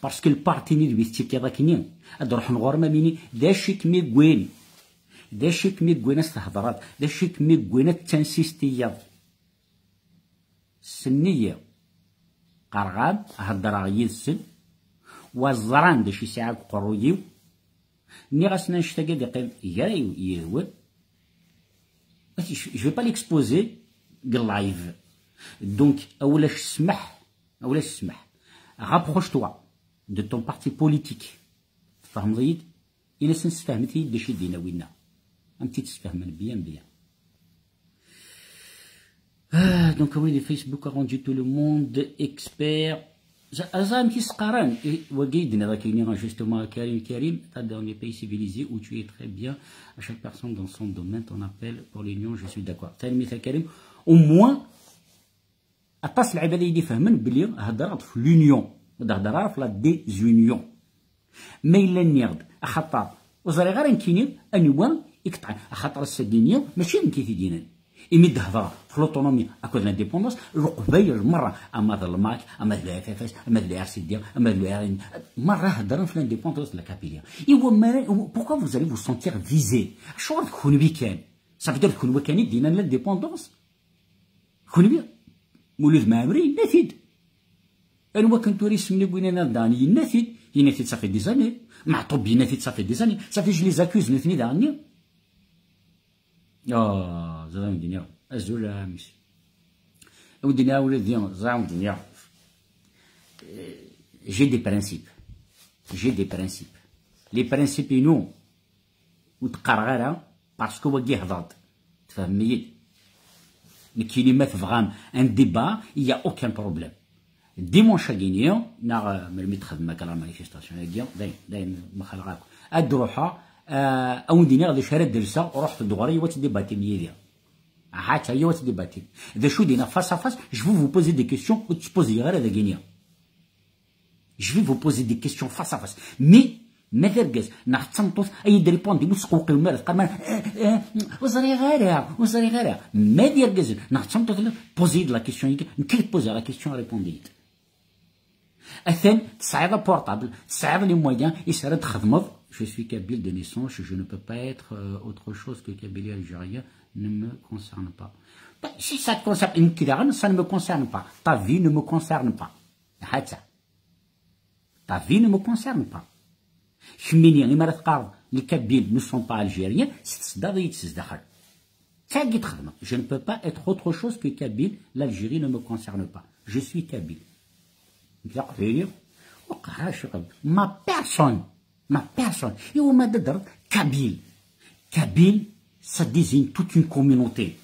parce que le parti-nni d wi tettikiḍ akkenni, ad d-ruḥen ɣur-m am ini, d acu i kem-iwwin? D acu i kem-iwwin ad s-thedreḍ? D acu i kem-iwwin ad tettansistiyeḍ? Ssnen-iyi. Qqareɣ-am, heddreɣ yid-sen, wa ẓran d acu i sɛiɣ deg uqerruy-iw. Nniɣ-asen annect-agi ad iqqim gar-i yid-wen. Je, je vais pas l'exposer deg live. Donc, a ulac ssmaḥ, a ulac ssmaḥ. Rapproche-toi de ton parti politique. Tfehmeḍ-iyi-d? Ini-asen sfehmet-iyi-d d acu i d-yenna winna. Am t-id-sfehmen bien, bien. Ah, donc oui, le Facebook a rendu tout le monde expert. Aẓ amek i s-qqaren wagi i d-nniḍ akkenni, justement, Karim, Karim, t'as dans des pays civilisés où tu es très bien, à chaque personne dans son domaine, ton appel pour l'union, je suis d'accord. Tanemmirt a Karim. Au moins, aṭas n lɛibad ay d-ifehmen belli heddreɣ-d f l'union, ur d-heddreɣ ara f la désunion. Ma yella nniɣ-d axaṭer ur ẓriɣ ara nekkini anwa i yeṭṭɛen, axaṭer ass-agi-nni mačči d nekk i t-id-yennan. Imi d-hedreɣ f l'autonomie akked l'indépendance, Leqbayel merra, ama d Lmak, ama d la F F S, ama d la R C D, ama d la R N, merra heddren f l'indépendance de la Kabylie. Iwa mara, pourquoi vous allez vous sentir visé? Acuɣer d kunwi kan? Ça veut dire d kunwi kan i d-yennan l'indépendance? Kunwi, Mulud Mɛemmri yenna-t-id. Anwa kan tura isem-nni n winna dan yenna-t-id, yenna-t-id ça fait des années. Meɛṭub yenna-t-id ça fait des années. Ça fait je les accuse nutni daɣenni. Ah, ẓriɣ wen-d-nniɣ. Azul a Amis. Wen-d-nniɣ ula d ẓriɣ wen-d-nniɣ. J'ai des principes. J'ai des principes. Les principes-inu ur d-qqareɣ ara parce que wagi hḍeṛ-d. Tfehmem-iyi-d? Nekkini ma tebɣam un débat, il y a aucun problème. Dimanche-agi-nni, neɣ, euh, melmi txedmem akka la manifestation-agi, dayen, dayen, mxaleɣ akk. Ad d-ruḥeɣ, euh, a wen-d-iniɣ d acu ara d-alseɣ, ruḥet-d ɣur-i, yiwa tdibatim yid-i. Ahat, yiwa tdibatim. D acu d-iniɣ face à face, je veux vous poser des questions, ur ttpoziyeɣ ara dagi-nni. Je vais vous poser des questions face à face. Mais ma d argaz neɣ d tameṭṭut ay d-répondre, ur sqewqiwem ara, teqqarem ara, eh, eh, ur ẓriɣ ara, ur ẓriɣ ara. Ma d argaz neɣ d tameṭṭut, posez-iyi-d la question-agi, nekk ad poser la question, répondez-iyi-d. Atan tesɛiḍ aportable, tesɛiḍ les moyens, is ara d-txedmeḍ. Je suis kabyle de naissance, je ne peux pas être, euh, autre chose que kabyle algérien, ne me concerne pas. Bah, si ça te concerne, nekk daɣen, ça ne me concerne pas. Ta vie ne me concerne pas. Hatta. Ta vie ne me concerne pas. Kemmini, imi ara teqqareḍ les Kabyles ne sont pas algériens, si tseddaḍ-iyi-d s zdaxel. D tagi txedmeḍ. Je ne peux pas être autre chose que kabyle, l'Algérie ne me concerne pas. Je suis kabyle. Nekk d aqbayli, ur qqareɣ ara acu kabyle. Ma personne, ma personne. Iwa ma d-teddreḍ kabyle. Kabyle, ça désigne toute une communauté.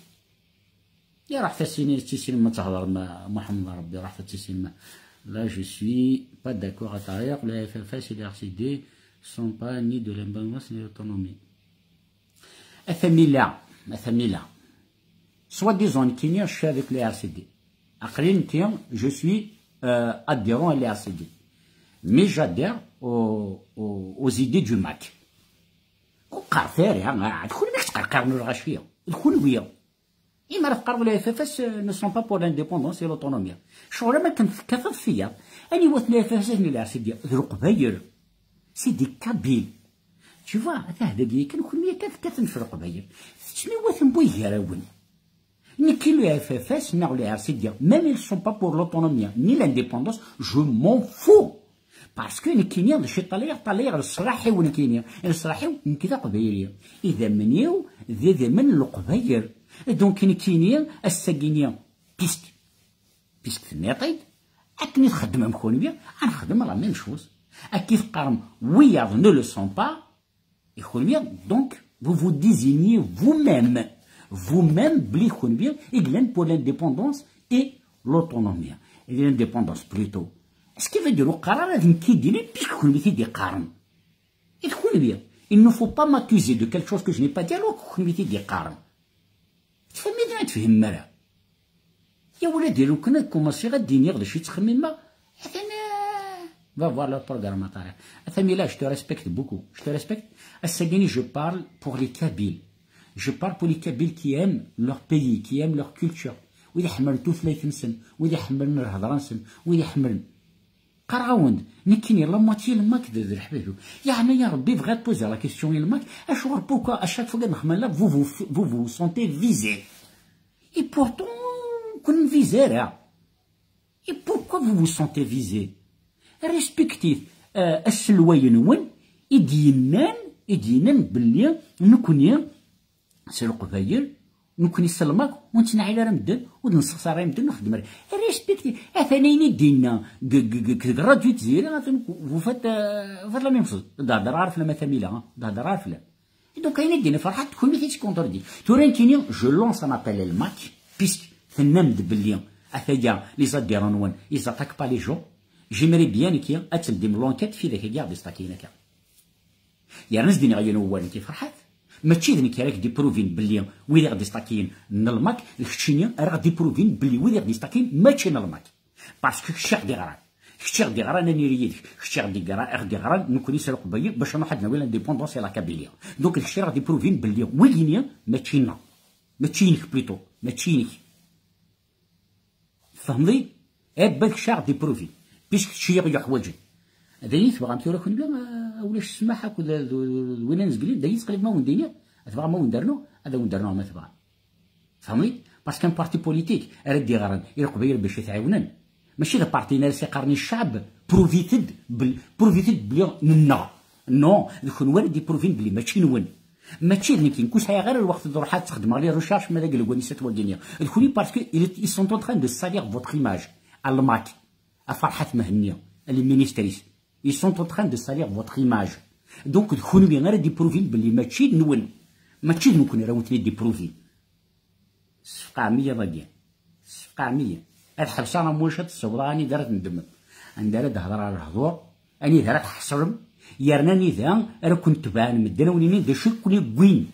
Iruḥ tasini, tisini ma tehḍer ma Muḥemmed Rebbi, iruḥ tasini ma. Là, je suis pas d'accord à Tariq, le F F S et le R C D sont pas ni de l'indépendance ni de l'autonomie. A Tamila, a Tamila. Soi-disant, nekkini, je suis avec le R C D. Aql-i nekki, je suis, euh, adhérent à le R C D. Mais j'adhère aux, aux, aux idées du Mac. Ur qqaret ara, ha, d kunwi i yettqerqiren ur ɣaci. D kunwi. Imi ara teqqareḍ les F F S, euh, ne sont pas pour l'indépendance et l'autonomie. Ccɣel am akken tekkateḍ fell-i. Aniwa-ten les F F S-nni la R C D? D Leqbayel. C'est des Kabyles. Tu vois, ata dagi kan kunwi akka tekkatem f Leqbayel. Tettmiwatem bu yigarawen. Nekki les F F S neɣ les R C D, même ils sont pas pour l'autonomie, ni l'indépendance, je m'en fous. Parce que nekkini, d acu ṭalayeɣ, ṭalayeɣ leṣlaḥ-iw nekkini. Leṣlaḥ-iw nekk d aqbayli. Idammen-iw d idammen n Leqbayel. Donc nekkini, ass-agi-ni, puisque, puisque tenniḍ-t-id, akken i txeddmem kunwi, ad nexdem la même chose. Akken i teqqarem, wiyaḍ ne le sont pas, et kunwi, donc, vous vous désignez vous-même. Vous-même, belli kunwi i yellan pour l'indépendance et l'autonomie. Et l'indépendance, plutôt. Ce qui veut dire, ur qqar ara d nekk i d-yennan, puisque kunwi i t-id-iqqaren. Et kunwi, il ne faut pas m'accuser de quelque chose que je n'ai pas dit, alors que kunwi i t-id-iqqaren. Tfehmem neɣ ur tfehmem ara? Ya wladi, lukan ad kumaṣiɣ ad d-iniɣ d acu i ttxemmimeɣ, atan, euh, va voir leur programme à Tariq. A Tamila, je te respecte beaucoup. Je te respecte. Ass-agi-ni, je parle pour les Kabyles. Je parle pour les Kabyles qui aiment leur pays, qui aiment leur culture. Wid iḥemmlen tutlayt-nsen, wid iḥemmlen lhedra-nsen, wid iḥemmlen. Qqareɣ-awen-d, nekkini, la moitié n Lmak d, d leḥbab-iw. Yeɛni, ya Rebbi, bɣiɣ ad poser la question i Lmak, acuɣer, pourquoi, à chaque fois que nexdem la, vous, vous, vous, vous sentez visé? Et pourtant, ur ken-nviz ara. Et pourquoi vous vous sentez visé? Respectez, euh, aselway-nwen i d-yennan, i d-yennan belli nekkni s Leqbayel, nekkni s Lmak, ur nettnaɛil ara medden, ur d-nessexṣar ara medden, ur nxeddem ara. Respectez, atan ayen i d-yenna deg, deg, deg, deg Radio Tiziri, atan vous faites, euh, vous faites la même chose. Ur d-hedder ara fell-am a Tamila, ha? Ur d-hedder ara fell-am. Et donc, ayen i d-yenna Ferḥat, kunwi i t-id-contredire. Tura nekkini, je lance un appel à Lmak, puisque tennam-d belli, ataya, les adhérents-nwen, ils attaquent pas les gens. J'aimerais bien nekki ad teldim l'enquête f widak-agi i ɣ-d-istakiyen akka. Yerna s-d-iniɣ yiwen n wawal nekki ferḥat. Mačči d nekk ara k-d-ipruvin belli wid i ɣ-d-istakiyen n lmak, d keččini ara ɣ-d-ipruvin belli wid i ɣ-d-istakiyen mačči n lmak. Parce que kečč i ɣ-d-iɣran. Kečč i ɣ-d-iɣran ad nili yid-k. Kečč i ɣ-d-iɣran, i ɣ-d-iɣran nekkni s Leqbayel bac ad nruḥ ad d-nawi l'indépendance i la Kabylie. Donc d kečč ara ɣ-d-ipruvin belli wigini mačči nneɣ. Mačči inek plutôt. Mačči inek. Tfehmeḍ-iyi? Abba kečč a ɣ-d-ipruvin. Puisque kečč i ɣ-yuḥwaǧen. D ayen i tebɣam tura kunwi, ah, ulac ssmaḥ akked d, d, d win anezgli, d ayen i tqelib ma wen-d-iniɣ, tebɣam ma wen-d-rnuɣ, ad awen-d-rnuɣ ma tebɣam. Tfehmeḍ-iyi? Parce qu'un parti politique ara d-iɣren i Leqbayel bac ad t-ɛiwnen. Mačči d aparti-nni ara s-iqqaren i ccɛeb, provit-d bel-, provit-d belli nenneɣ. Non, d kunwi ara d-ipruvin belli mačči nwen. Mačči d nekk, nekk ur sɛiɣ ara lweqt ad ruḥeɣ ad xedmeɣ les recherches ma d agelgun-is at wagini. D kunwi parce que il est, ils sont en train de salir votre image. A Lmak, a Ferḥat Mhenni, a les ministres. Ils sont en train de salir votre image. Donc d kunwi ara d-ipruvin belli mačči d nwen. Mačči d nekni ara wen-ten-id-ipruvin. Sfeqɛem-iyi dagi. Sfeqɛem-iyi. Ad ḥebseɣ amwac ad tessawḍeɣ anida ara tendmem. Anda ara d-hedreɣ lehdur, anida ara tḥeṣlem, yerna anida ara ken-tebɛen medden a wen-inin d acu i ken-iwwin.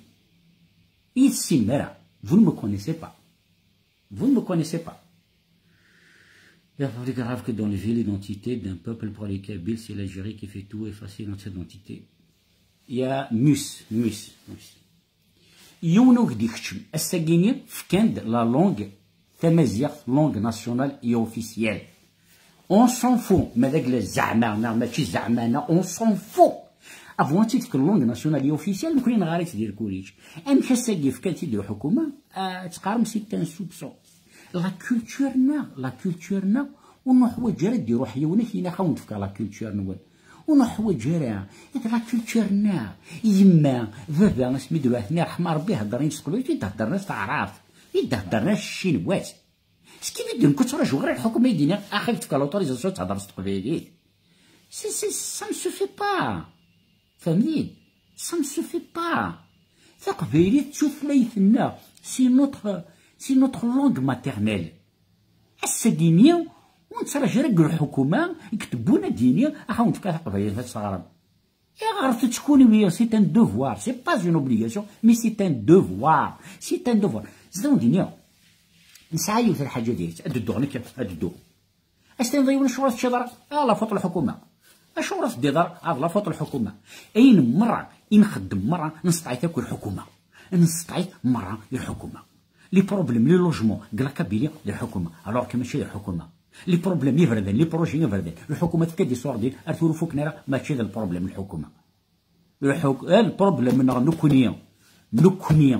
I tessinem ara. Vous ne me connaissez pas. Vous ne me connaissez pas. Il y a plus grave que d'enlever l'identité d'un peuple pour les Kabyles, c'est l'Algérie qui fait tout effacer notre identité. Il y a mus, mus, mus. Yiwen ur k-d-ikeččem. Ass-agi-ni fkan-d la langue tamaziɣt, langue nationale et officielle. On s'en fout ma d agla zeɛma neɣ mačči zeɛma neɣ, on s'en fout. Avant ad tt-id-fken langue nationale et officielle, nekni neɣra-tt di lkuliǧ. Amek ass-agi fkan-tt-id i lḥukuma? Ah, teqqarem c'est un soupçon. La culture-nneɣ, la culture-nneɣ, ur nuḥwaǧ ara d-iruḥ yiwen ad k-yini ax-, ad wen-d-fkeɣ la culture-nwen. Ur nuḥwaǧ ara. D la culture-nneɣ. Yemma, baba, asmi d-ruḥ-nni, ṛḥma Ṛebbi, heddren s teqbaylit, i d-heddren s taɛrabt, i d-heddren s tcinwat. Skibid, nekk ur ttṛajuɣ ara lḥukuma i d-iniɣ, ax, ad k-d-fkeɣ l'autorisation ad thedreḍ s teqbaylit. C'est, c'est, ça me suffit pas. Fehmem-iyi-d. Ça me suffit pas. Taqbaylit d tutlayt-nneɣ. C'est notre, c'est notre langue maternelle. Ass-agi-ni, ur nettraǧu ara deg lḥukuma i itewwin ad d-yini, ax, ad wen-d-fkeɣ taqbaylit ad teɣrem. Iɣret-tt kunwi, c'est un devoir. C'est pas une obligation, mais c'est un devoir. C'est un devoir. Zdaw d-iniɣ, nesɛa yiwet n lḥaǧa diri-tt. Ad d-dduɣ nekk, ad d-dduɣ. Ad s-tiniḍ i yiwen acuɣer ur teččiḍ ara? Ah, la faute lḥukuma. Acuɣer ur teddiḍ ara? Ah, la faute lḥukuma. Ayen merra i nxeddem merra, nesteɛit akk i lḥukuma. Nesteɛit merra i lḥukuma. Les problèmes, les logements, deg la Kabylie, d lḥukuma. Alors que mačči d lḥukuma. Les problèmes iberdan, les projets iberdan, lḥukuma tefka-d iṣurdiyen, ar tura ur fuken ara, mačči d lproblème n lḥukuma. Lḥuk-, eh, lproblème-nneɣ nekkni, nekkni,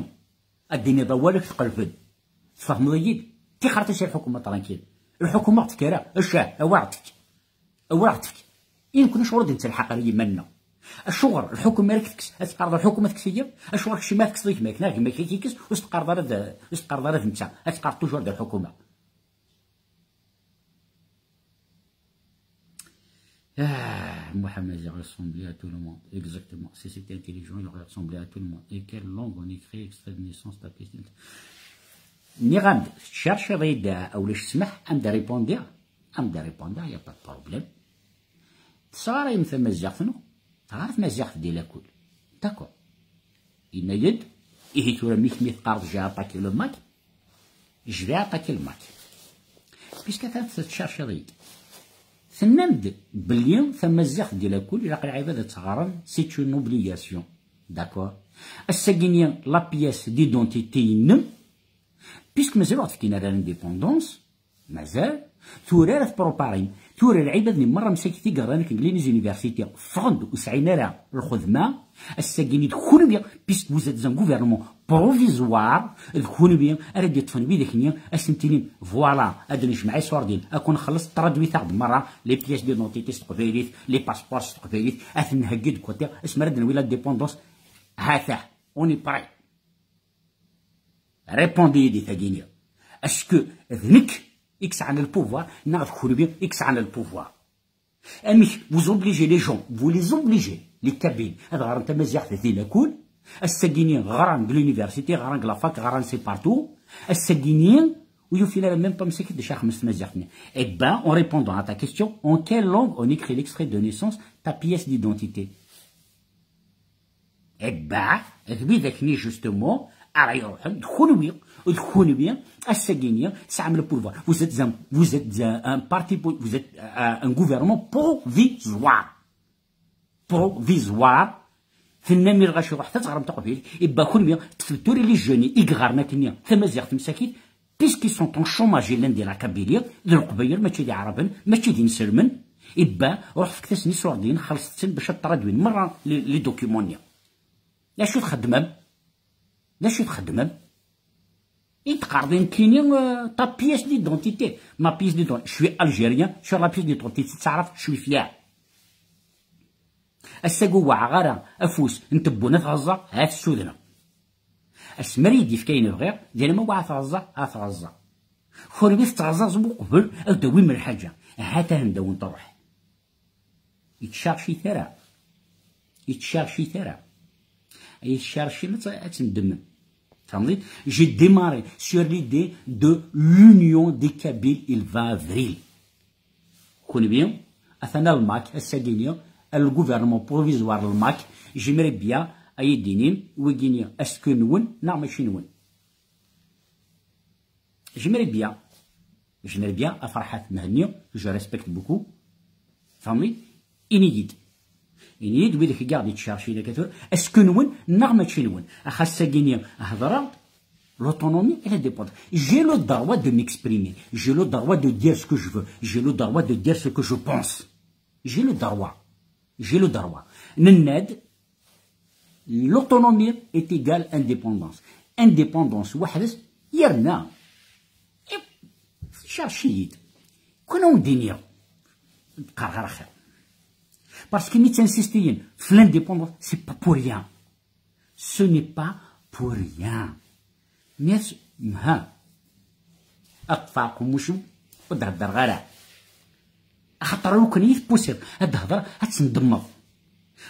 ad d-tiniḍ awal-ik tqelb-d. Tfehmeḍ-iyi-d? Tixret-as i lḥukuma tranquille. Lḥukuma ɣ-d-tekker, ah, acah, awi ɣ-d-tefk. Awi ɣ-d-tefk. I nekkni acuɣer ur d-nettelḥaq ara i yiman-nneɣ? Acuɣer lḥukuma ara k-tekkes, ad teqqareḍ lḥukuma tekkes-iyi? Acuɣer kečč ma tekkseḍ i gma-k, neɣ gma-k ad k-ikkes, ur s-teqqareḍ ara d, ur s-teqqareḍ ara d netta, ad teqqareḍ toujours d lḥukuma? Ah, Mohamed, il a ressemblé à tout le monde. Exactement. Si c'était intelligent, il aurait ressemblé à tout le monde. Et quelle langue on écrit extrait de naissance, ta question? Nniɣ-am-d, tcerceḍ-iyi-d, a ulac ssmaḥ, am d répondiɣ, am d répondiɣ, y a pas de problème. Tesɣarayem tamaziɣt, non? Teɣra tmaziɣt di lakul. D'accord. Yenna-yi-d, ihi tura mi kemm i teqqareḍ j'ai attaqué le Mac, je vais attaquer le Mac. Puisque atan tettcerciḍ-iyi-d. Tennam-d belli tamaziɣt di lakul, ilaq lɛibad ad tt-ɣren, c'est une obligation. D'accord? Ass-agi-ni la pièce d'identité-inem, puisque mazal ur ɣ-d-fkin ara l'indépendance, mazal, tura ara tpréparim. Tura lɛibad-nni merra msakit i yeɣran akken deg les universités, ffɣen-d ur sɛin ara lxedma. Ass-agi-ni d kunwi, puisque vous êtes un gouvernement provisoire, d kunwi ara d-yeṭṭfen widak-nni, ad sen-tinim, voilà, ad nejmeɛ iṣurdiyen, ad ken-nxelleṣ, traduit-aɣ-d merra les pièces d'identité s teqbaylit, les passeports s teqbaylit, ad ten-nheggi deg côté, asmi ara d-nawi l'indépendance, ha-t-a, on est prêt. Répondez-iyi di tagi-nni. Est-ce que d nekk i yesɛan le pouvoir, neɣ d kunwi i yesɛan le pouvoir? Amek vous obligez les gens, vous les obligez, les Kabyles, ad ɣren tamaziɣt di lakul, ass-agi-ni ɣran deg l'université, ɣran deg la fac, ɣran c'est partout, ass-agi-ni Ur yufin ara même pas msakit d acu xemes tmaziɣt-nni. Eh ben, en répondant à ta question, en quelle langue on écrit l'extrait de naissance, ta pièce d'identité? Eh ben, d widak-nni justement ara iruḥen, d kunwi, d kunwi, ass-agi-nni tesɛam le pouvoir. Vous êtes un, vous êtes un, un parti, po- vous êtes un, un gouvernement provisoire. Provisoire. Tennam i lɣaci, ruḥet ad teɣrem taqbaylit. Ibba kunwi, ṭṭfet tura les jeunes i yeɣɣaren akkenni tamaziɣt msakit, puisqu'ils sont en chômage, llan di la Kabylie, d Leqbayel, mačči d Iɛraben, mačči d inselmen. Ibba, ruḥ fket-asen isurdiyen, xellṣet-ten bac ad ṭradwin merra les, les documents-nni. D acu txeddmem? D acu txeddmem? I tqerḍin kini, euh, ta pièce d'identité. Ma pièce d'identité, je suis algérien, sur la pièce d'identité, tettɛraf, je suis fier. Ass-agi ur wɛaɣ ara afus n tebbuna tɣeẓẓa, ha tessudneɣ. Asmi ara yi-d-yefk ayen bɣiɣ, diri ma wɛa tɣeẓẓa, ha tɣeẓẓa. Kunwi tettɣeẓẓaẓem uqbel ad d-tawim lḥaǧa, ha-t-a anda wen-truḥ. Yettcercit ara. Yettcercit ara. Yettcercim ad tt-, ad tendemem. Tfehmeḍ? J'ai démarré sur l'idée de l'union des Kabyles il vingt avril. Kunwi, atan le MAK, ass-agi-nni, le gouvernement provisoire, le MAK, j'aimerais bien ad yi-d-inim, wigi-nni, est-ce que nwen neɣ mačči nwen? J'aimerais bien, j'aimerais bien, a Ferḥat Mhenni, que je respecte beaucoup, tfehmeḍ? Ini-yi-d. Ini-yi-d widak i aɣ-d-ittcercin akka tura, est-ce que nwen neɣ mačči nwen? Ax ass-agi-nni hedreɣ-d, l'autonomie et l'indépendance. J'ai le droit de m'exprimer. J'ai le droit de dire ce que je veux. J'ai le droit de dire ce que je pense. J'ai le droit. J'ai le droit. Nenna-d, l'autonomie est égale indépendance. Indépendance weḥd-s yerna. Cherchez-y. Kun wen-d-iniɣ, qqareɣ ara xir. Parce que mi ttinsistiyen f l'indépendance, c'est pas pour rien. Ce n'est pas pour rien. Mais, ha. Ṭṭef aqemmuc-iw, ur d-heddreɣ ara. Axaṭer lukan i yi-tpusiḍ ad d-hedreɣ, ad tendemmeḍ.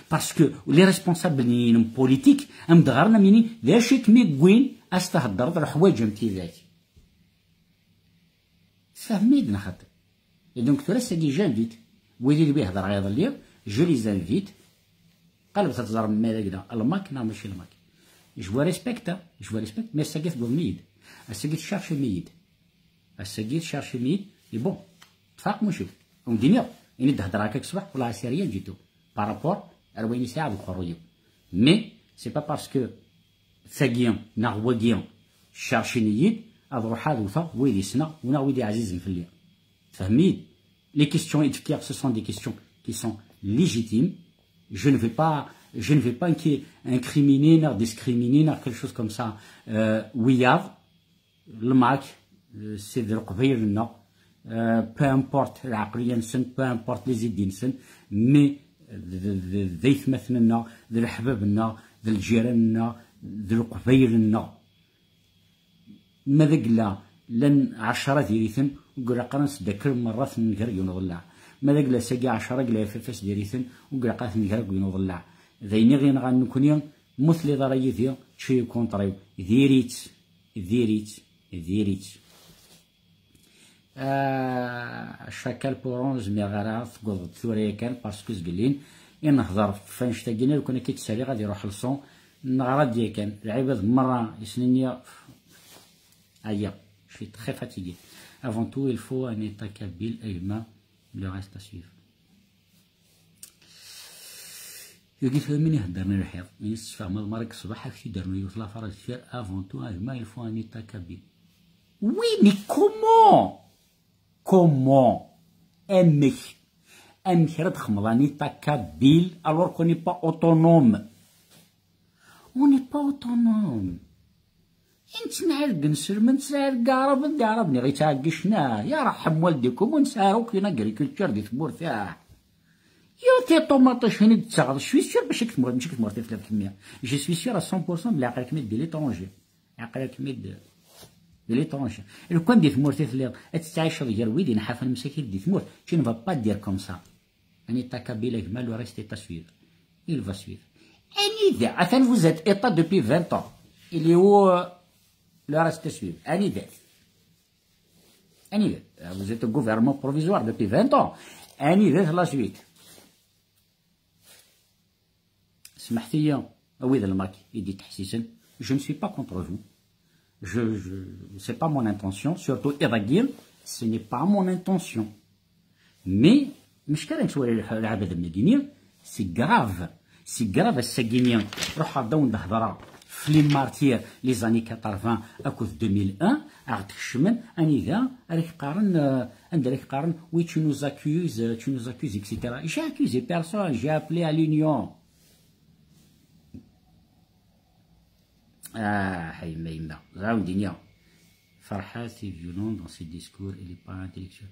Parce que les responsables-nni-inem politiques, am d-ɣren, am inin, d acu i kem-iwwin ad s-theddreḍ leḥwayeǧ am tidak? Tfehmem-iyi-d neɣ xaṭi? Et donc, tura, ass-agi, j'invite wid i d-wi hedreɣ iḍelli, je les invite. Qrib ad teẓrem ma d agla, le MAK neɣ mačči le MAK. Je vous respecte, hein, je vous respecte, mais ass-agi tewwḍem-iyi-d. Ass-agi tcercem-iyi-d. Ass-agi tcercem-iyi-d. Et bon, ṭṭef aqemmuc-iw. Ad wen-d-iniɣ, ini-d hedreɣ akka deg ṣṣbeḥ, ur lɛas rien du tout. Par rapport ar wayen i sɛiɣ deg uqerruy-iw. Mais, c'est pas parce que tagi neɣ wagi cercen-iyi-d, ad ruḥeɣ ad wteɣ wid i ssneɣ, u neɣ wid iɛzizen fell-i. Tfehmem-iyi-d? Les questions i d-fkiɣ, ce sont des questions qui sont légitimes. Je ne vais pas, je ne vais pas inqui-, incriminer, neɣ discriminer, neɣ quelque chose comme ça, euh, wiyaḍ. Le MAK, euh, c'est d Leqbayel-nneɣ, euh, peu importe lɛeqliya-nsen, peu importe les idées-nsen, mais d, d, d, d aytmaten-nneɣ, d leḥbab-nneɣ, d lǧiran-nneɣ, d Leqbayel-nneɣ. Ma d agla llan ɛecra diri-ten, ur ilaq ara ad nesdakker merra ad ten-nger deg yiwen uḍellaɛ. Ma d agla-agi ɛecra agla f f s diri-ten, ur ilaq ara ad ten-nger deg yiwen uḍellaɛ. D ayen i ɣ-inɣan nekkni, ma ur telliḍ ara yid-i, tu es contre-iw. Diri-tt, diri-tt, diri-tt. Ah, Chacal Poron, ur zmireɣ ara, tewwḍeḍ tura yakan, parce que zgellin i nehder ɣef annect-agi, lukan akka i tt-saliɣ ad iruḥ le son, neɣra-d yakan, lɛibad merra yesnin-iyi, aya, je suis très fatigué. Avant tout, il faut un état kabyle, a gma, le reste à suivre. Yagi tura min iheddren i lḥiḍ, mi s-tesfehmeḍ merra deg ṣṣbeḥ, ad k-t-id-ternu yiwet la phrase deffir, avant tout, a gma, il faut un état kabyle. Oui, mais comment? Comment? Amek? Amek ara txedmeḍ un état kabyle alors qu'on n'est pas autonome? On n'est pas autonome. Nettnaɛi deg inselmen, nettnaɛi deg iɛraben, d iɛraben i ɣ-yettɛeggicen, ah, yarḥem waldikum, ur nesɛi ara akk une agriculture di tmurt, ah. Yiwet tiṭumaṭic i d-tettaɣeḍ, je suis sûr mačči deg tmurt, mačči deg tmurt i telliḍ kemmi. Je suis sûr à cent pour cent belli aql-ikem-id di l'étranger. Aql-ikem-id di l'étranger. Lukan di tmurt i telliḍ, ad tettɛiceḍ gar wid inḥafen msakit di tmurt, tu ne vas pas dire comme ça. Un état kabyle, a gma, le reste est à suivre. Il va suivre. Anida? Atan vous êtes état depuis vingt ans. Il est où, euh, le reste à suivre? Anida? Anida? Vous êtes au gouvernement provisoire depuis vingt ans. Anida la suite? Smeḥt-iyi, a wid lmak i d-ittḥessisen, je ne suis pas contre vous. Je, je, c'est pas mon intention, surtout iḍ-agi, ce n'est pas mon intention. Mais, mec ara nettwali lɛabad am wigini, c'est grave. C'est grave ass-agi-ni, ruḥeɣ-d ad wen-d-hedreɣ f les martyrs, les années quatre-vingts akked deux mille un, a ɣ-d-kecmen, anida ara k-qqaren, euh, anda ara k-qqaren, oui, tu nous accuses, euh, tu nous accuses, et cetera. J'ai accusé personne, j'ai appelé à l'union. Ah, a yemma, yemma, ẓer wen-d-iniɣ. Ferḥat est violent dans ses discours, il est pas intellectuel.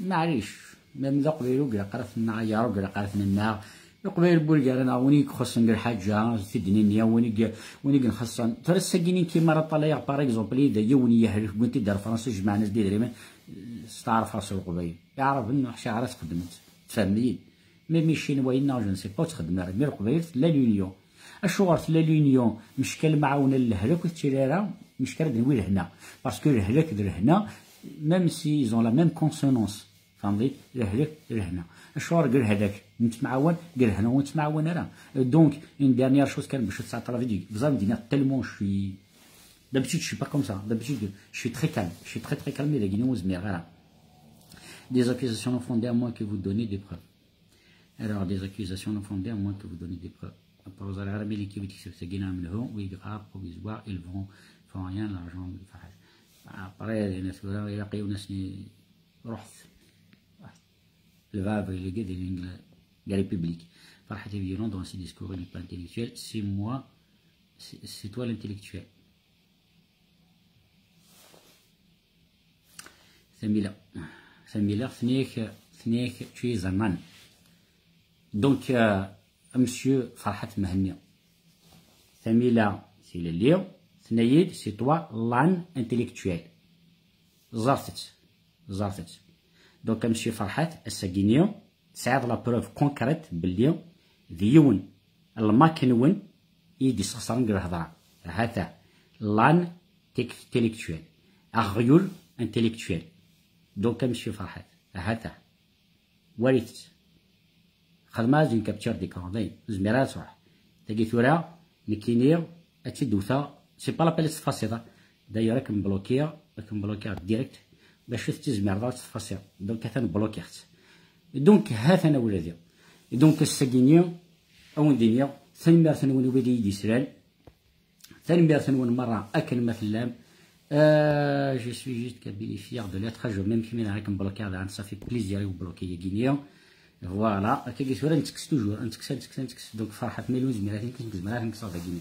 Maɛlic, même d aqbayli ur ilaq ara t-nnaɣ, ur ilaq ara t-nnaɣ. Leqbayel n wurgaren, win i ixuṣṣen deg lḥaǧa, tidnin-nni, win i, win i nxeṣṣen. Tura ass-agi-ni n Kimara Ṭalayeɣ, par exemple, i d yiwen yehlek, wwin-t-id ar Fransa, jemɛen-as-d idrimen, steɛrfeɣ s Leqbayel. Iɛraben, ḥaca ara sxedmen-t. Tfehmem-iyi-d? Même Icinwayen neɣ je ne sais pas, ur ttxeddmen ara. Mais Leqbayel tella l'union. Acuɣer tella l'union? Mecka lemɛawna n lehlak ur tettili ara, mecka ara d-nwi lehna. Parce que lehlak d lehna, même si ils ont la même consonance. Tfehmeḍ-iyi? Lehlak d lehna. Acuɣer deg lehlak nettemɛawan, deg lehna ur nettemɛawan ara? Donc, une dernière chose kan, bac ad tesɛeḍ la vidéo, vous allez me dire tellement je suis, d'habitude je suis pas comme ça, d'habitude je suis très calme, je suis très très calme, mais dagi ur zmireɣ ara. Des accusations non fondées à moins que vous donniez des preuves. Alors, des accusations non fondées à moins que vous donniez des preuves. Après, ur ẓriɣ ara ma yella kif i d-tekseb tagi neɣ menhu, oui, grave, provisoire, ils vont, font rien, l'argent, Ferḥat. Après, dinna tura, ilaq yiwen ass-nni, ruḥet. Ruḥet. Le va avril-agi di la République. Ferḥat est violent dans ses discours, il n'est pas intellectuel. C'est moi, c'est c'est toi l'intellectuel. Tamila. Tamila, tenna-yak, tenna-yak, tu es un âne. Donc, euh, monsieur Ferḥat Mhenni. Tamila, tilelli, tenna-yi-d, c'est toi l'âne intellectuel. Ẓret-tt. Ẓret-tt. Donc, a monsieur Ferḥat, ass-agi-ni, tesɛiḍ la preuve concrète belli d yiwen lmak-nwen i yi-d-isxeṣren deg lhedra. Hata, l'âne intellectuel. Aɣyul intellectuel. Donc, a monsieur Ferḥat, hata. Walit-tt. Xedmeɣ-as une capture d'écran, dayen, ur zmireɣ ara ad truḥ. Tagi tura, nekkini, ad tt-id-wteɣ, c'est pas la peine ad tt-tfasiḍ, hein. D'ailleurs, ad kem-blokiɣ, ad kem-blokiɣ direct, bac ur tettizmireḍ ara ad tt-tfasiḍ. Donc, atan blokiɣ-tt. Donc, ha-t-an a wladi. Donc, ass-agi-ni, a wen-d-iniɣ, tanemmirt-nwen i wid i yi-d-yeslan. Tanemmirt-nwen merra akken ma tellam. Euh, je suis juste kabyle fier de l'être. Je même kmini ad kem-blokiɣ daɣen, ça fait plaisir i ubloki-agi-ni. Voilà, akkagi tura nettekkes toujours, nettekkes, nettekkes, nettekkes. Donc Ferḥat ma yella ur nezmir ara ad t-nekkes, ur nezmir ara ad t-nekkes dagi-ni.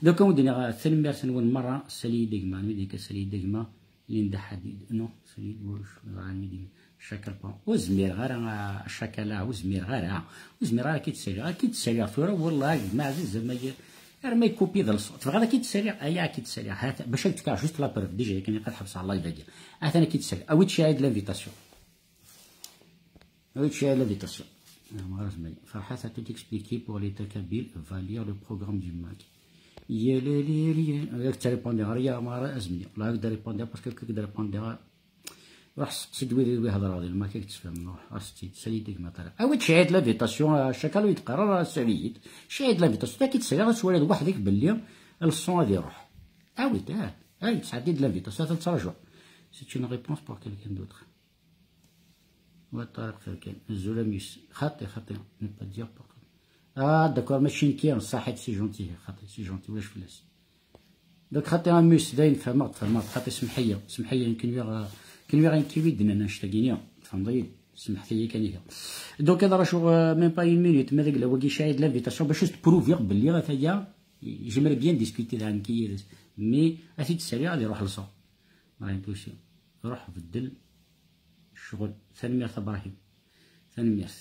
Donc a wen-d-iniɣ tanemmirt-nwen merra, sali-yi-d a gma, mi d-nekka sali-yi-d a gma, Linda Hadid, non, sali-yi-d, ur zmireɣ ara, mi d-iniɣ. Chacun le prend. Ur zmireɣ ara, a Chacun la, ur zmireɣ ara. Ur zmireɣ ara ad k-id-saliɣ. Ad k-id-saliɣ tura, wallah, a gma ɛziz, ama y-, arma ikupi d leṣ-, tebɣiḍ ad k-id-saliɣ? Aya ad k-id-saliɣ. Hat, bac ad k-d-fkeɣ juste la preuve, déjà, yakan ad ḥebseɣ live-agi. Atan ad k-id-saliɣ. Awi-d cyaɛ-id l'invitation. Awi-d cyaɛ-id l'invitation. Ah, ma ɣer zmali. Ferḥat a tout expliqué pour l'État kabyle, va lire le programme du MAK. Yelelelel. Ad k-répondre ɣer ya, ma ɣer azmli. La, ad k-répondre parce que ad k-répondre Ruḥ steqsi-d wid i hedreɣ di lmak, ad k-d-sfehmen. Ruḥ, ruḥ steqsi-d, sali-d a gma Ṭariq. Awi-d cyaɛ-id l'invitation, a Chacun ur yi-d-qqar ara sali-yi-d. Cyaɛ-id l'invitation, ad k-id-saliɣ, ad twaliḍ weḥd-k belli leṣon ad iruḥ. Awi-d, ah, awi-d, sɛeddi-d l'invitation, ad tt-ttṛajuɣ. C'est une réponse pour quelqu'un d'autre. Wa Ṭariq Ferkan, azul a Mus. Xaṭi, xaṭi, ne pas dire pour toi. Ah, d'accord, mačči nekki, ṣaḥit, c'est gentil, xaṭi, c'est gentil, ulac fell-as. Donc, xaṭi a Mus, dayen fehmeɣ-d, fehmeɣ-d, xaṭi semḥ-iyi, semḥ-iyi, kenwi ɣ-, kenwi ɣ-, kenwi d-nnan annect-agi-ni, tfehmeḍ-iyi-d, semḥet-iyi kan ihi. Donc, ad rajuɣ, euh, même pas une minute, ma d agla wagi cyaɛ-id l'invitation, bac ad s-prouviɣ belli ataya, j'aimerais bien discuter daɣen nekki yid-s, mais ad t-id-ssaliɣ ad iruḥ leṣon. Ibrahim Tusi, ruḥ beddel ccɣel. Tanemmirt a Brahim. Tanemmirt.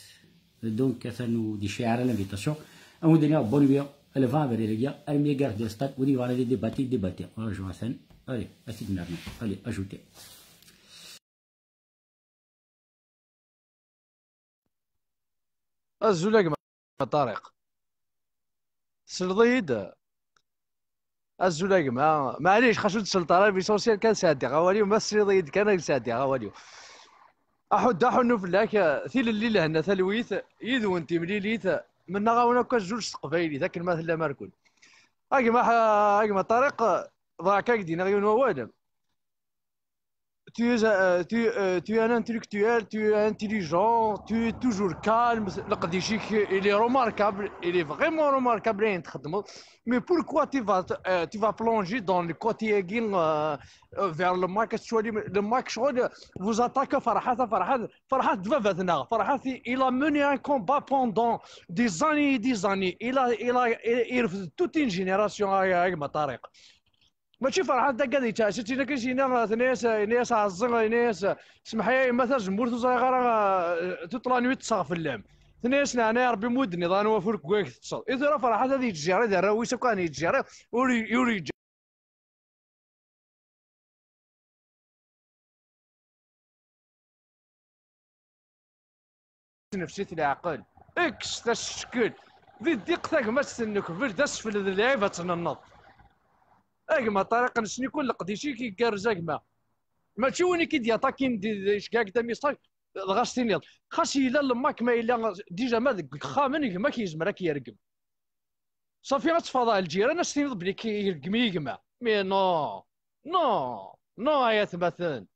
Donc, atan ur d-yecliɛ ara l'invitation. Ad wen-d-iniɣ bonne nuit, le vingt avril-agi, armi ad d-yerr di stade, win yebɣan ad idibati, idibati. Ur rju atan. Allez, ad t-id-nernu. Allez, ajoutez. Azul a gma Ṭariq. Tesleḍ-iyi-d? Azul a gma. Maɛlic, xas ur d-tselleḍ ara, l'essentiel kan sɛeddiɣ awal-iw, ma tesliḍ-iyi-d kan ad sɛeddiɣ awal-iw. Aḥuddu aḥunnu fell-ak, tilelli lehna talwit, yid-wen timlilit, mennaɣ-awen akk azul s teqbaylit, akken ma tellam arkun. A gma, a gma Ṭariq, bɣiɣ kan ad k-d-iniɣ yiwen wawal. Tu es, euh, tu, euh, tu es un intellectuel, tu es intelligent, tu es toujours calme. Leqdic-ik, il est remarquable, il est vraiment remarquable, ayen txeddmeḍ. Mais pourquoi tu vas, euh, tu vas plonger dans le côté, euh, euh, vers le mic, actually, le mic, شغل, vous attaquez Ferhat, Ferhat, Ferhat d baba-tneɣ. Ferhat, il a mené un combat pendant des années et des années. Il a, il a, il, il toute une génération, a, a gma Ṭariq. Mačči Ferḥat d agad yettɛassa, tin akken s-yenna, tenna-yas, yenna-yas ɛeẓẓi, yenna-yas, semmeḥ-iyi a yemma tazemmurt, ur ẓriɣ ara, eh, toute la nuit ṭṭseɣ fell-am. Tenna-yas, leɛnaya Rebbi, ma ur d-tenniḍ ara anwa afurk n wayeg teṭṭseḍ. I tura Ferḥat ad yettjerri d arraw-is akk, ad yettjerri, ur i-, ur yeǧǧa. Nefsit leɛqel. Kkes taseckelt. Di ddiq tagmat tennek, bel d asfel d lɛib ad tnenneḍ. A gma Ṭariq, nessen-iken, leqdic-ik igerrez a gma. Mačči win i k-id-yaṭakin di, di, iceggeɛ-ak-d amisṭag, dɣa s-tiniḍ. Xas yella lemmak ma yella, dija ma deg uxxam n gma-k yezmer ad k-yergem. Safi ad teffɣeḍ ɣer lǧiran, ad s-tiniḍ belli k-, yergem-iyi gma. Mais non, non, non, ay atmaten.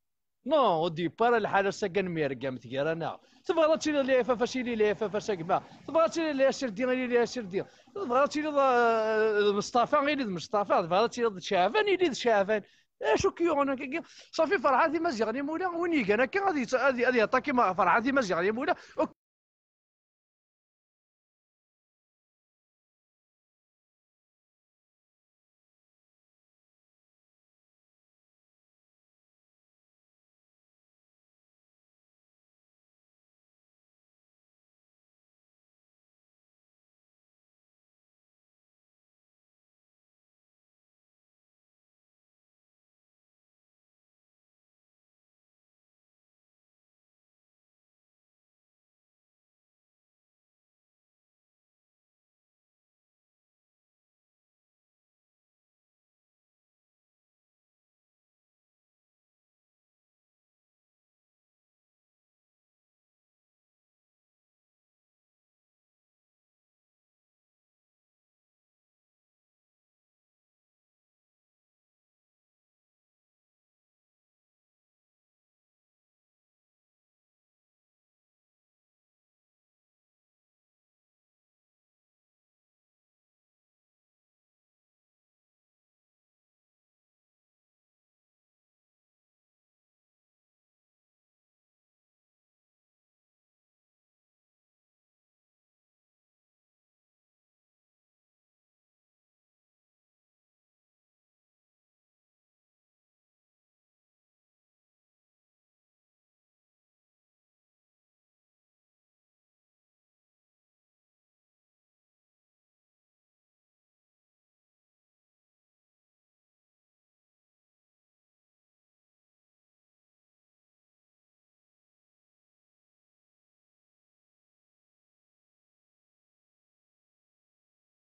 Non, ur d-yewwi ara lḥal ass-agi ad nemyergam gar-aneɣ. Tebɣiḍ ad tiliḍ lɛif a Fasili, lɛif a Fas a gma. Tebɣiḍ ad tiliḍ lɛif a Sirdi, ili lɛif a Sirdi. Tebɣiḍ ad tiliḍ, eh, d Mustafa, ili d Mustafa. Tebɣiḍ ad tiliḍ d Caɛban, ili d Caɛban. Acu k-yuɣen akkagi? Safi, Ferḥat Imaziɣen Imula, win igan akka ad yett-, ad, ad yaṭaki ma-, Ferḥat Imaziɣen Imula.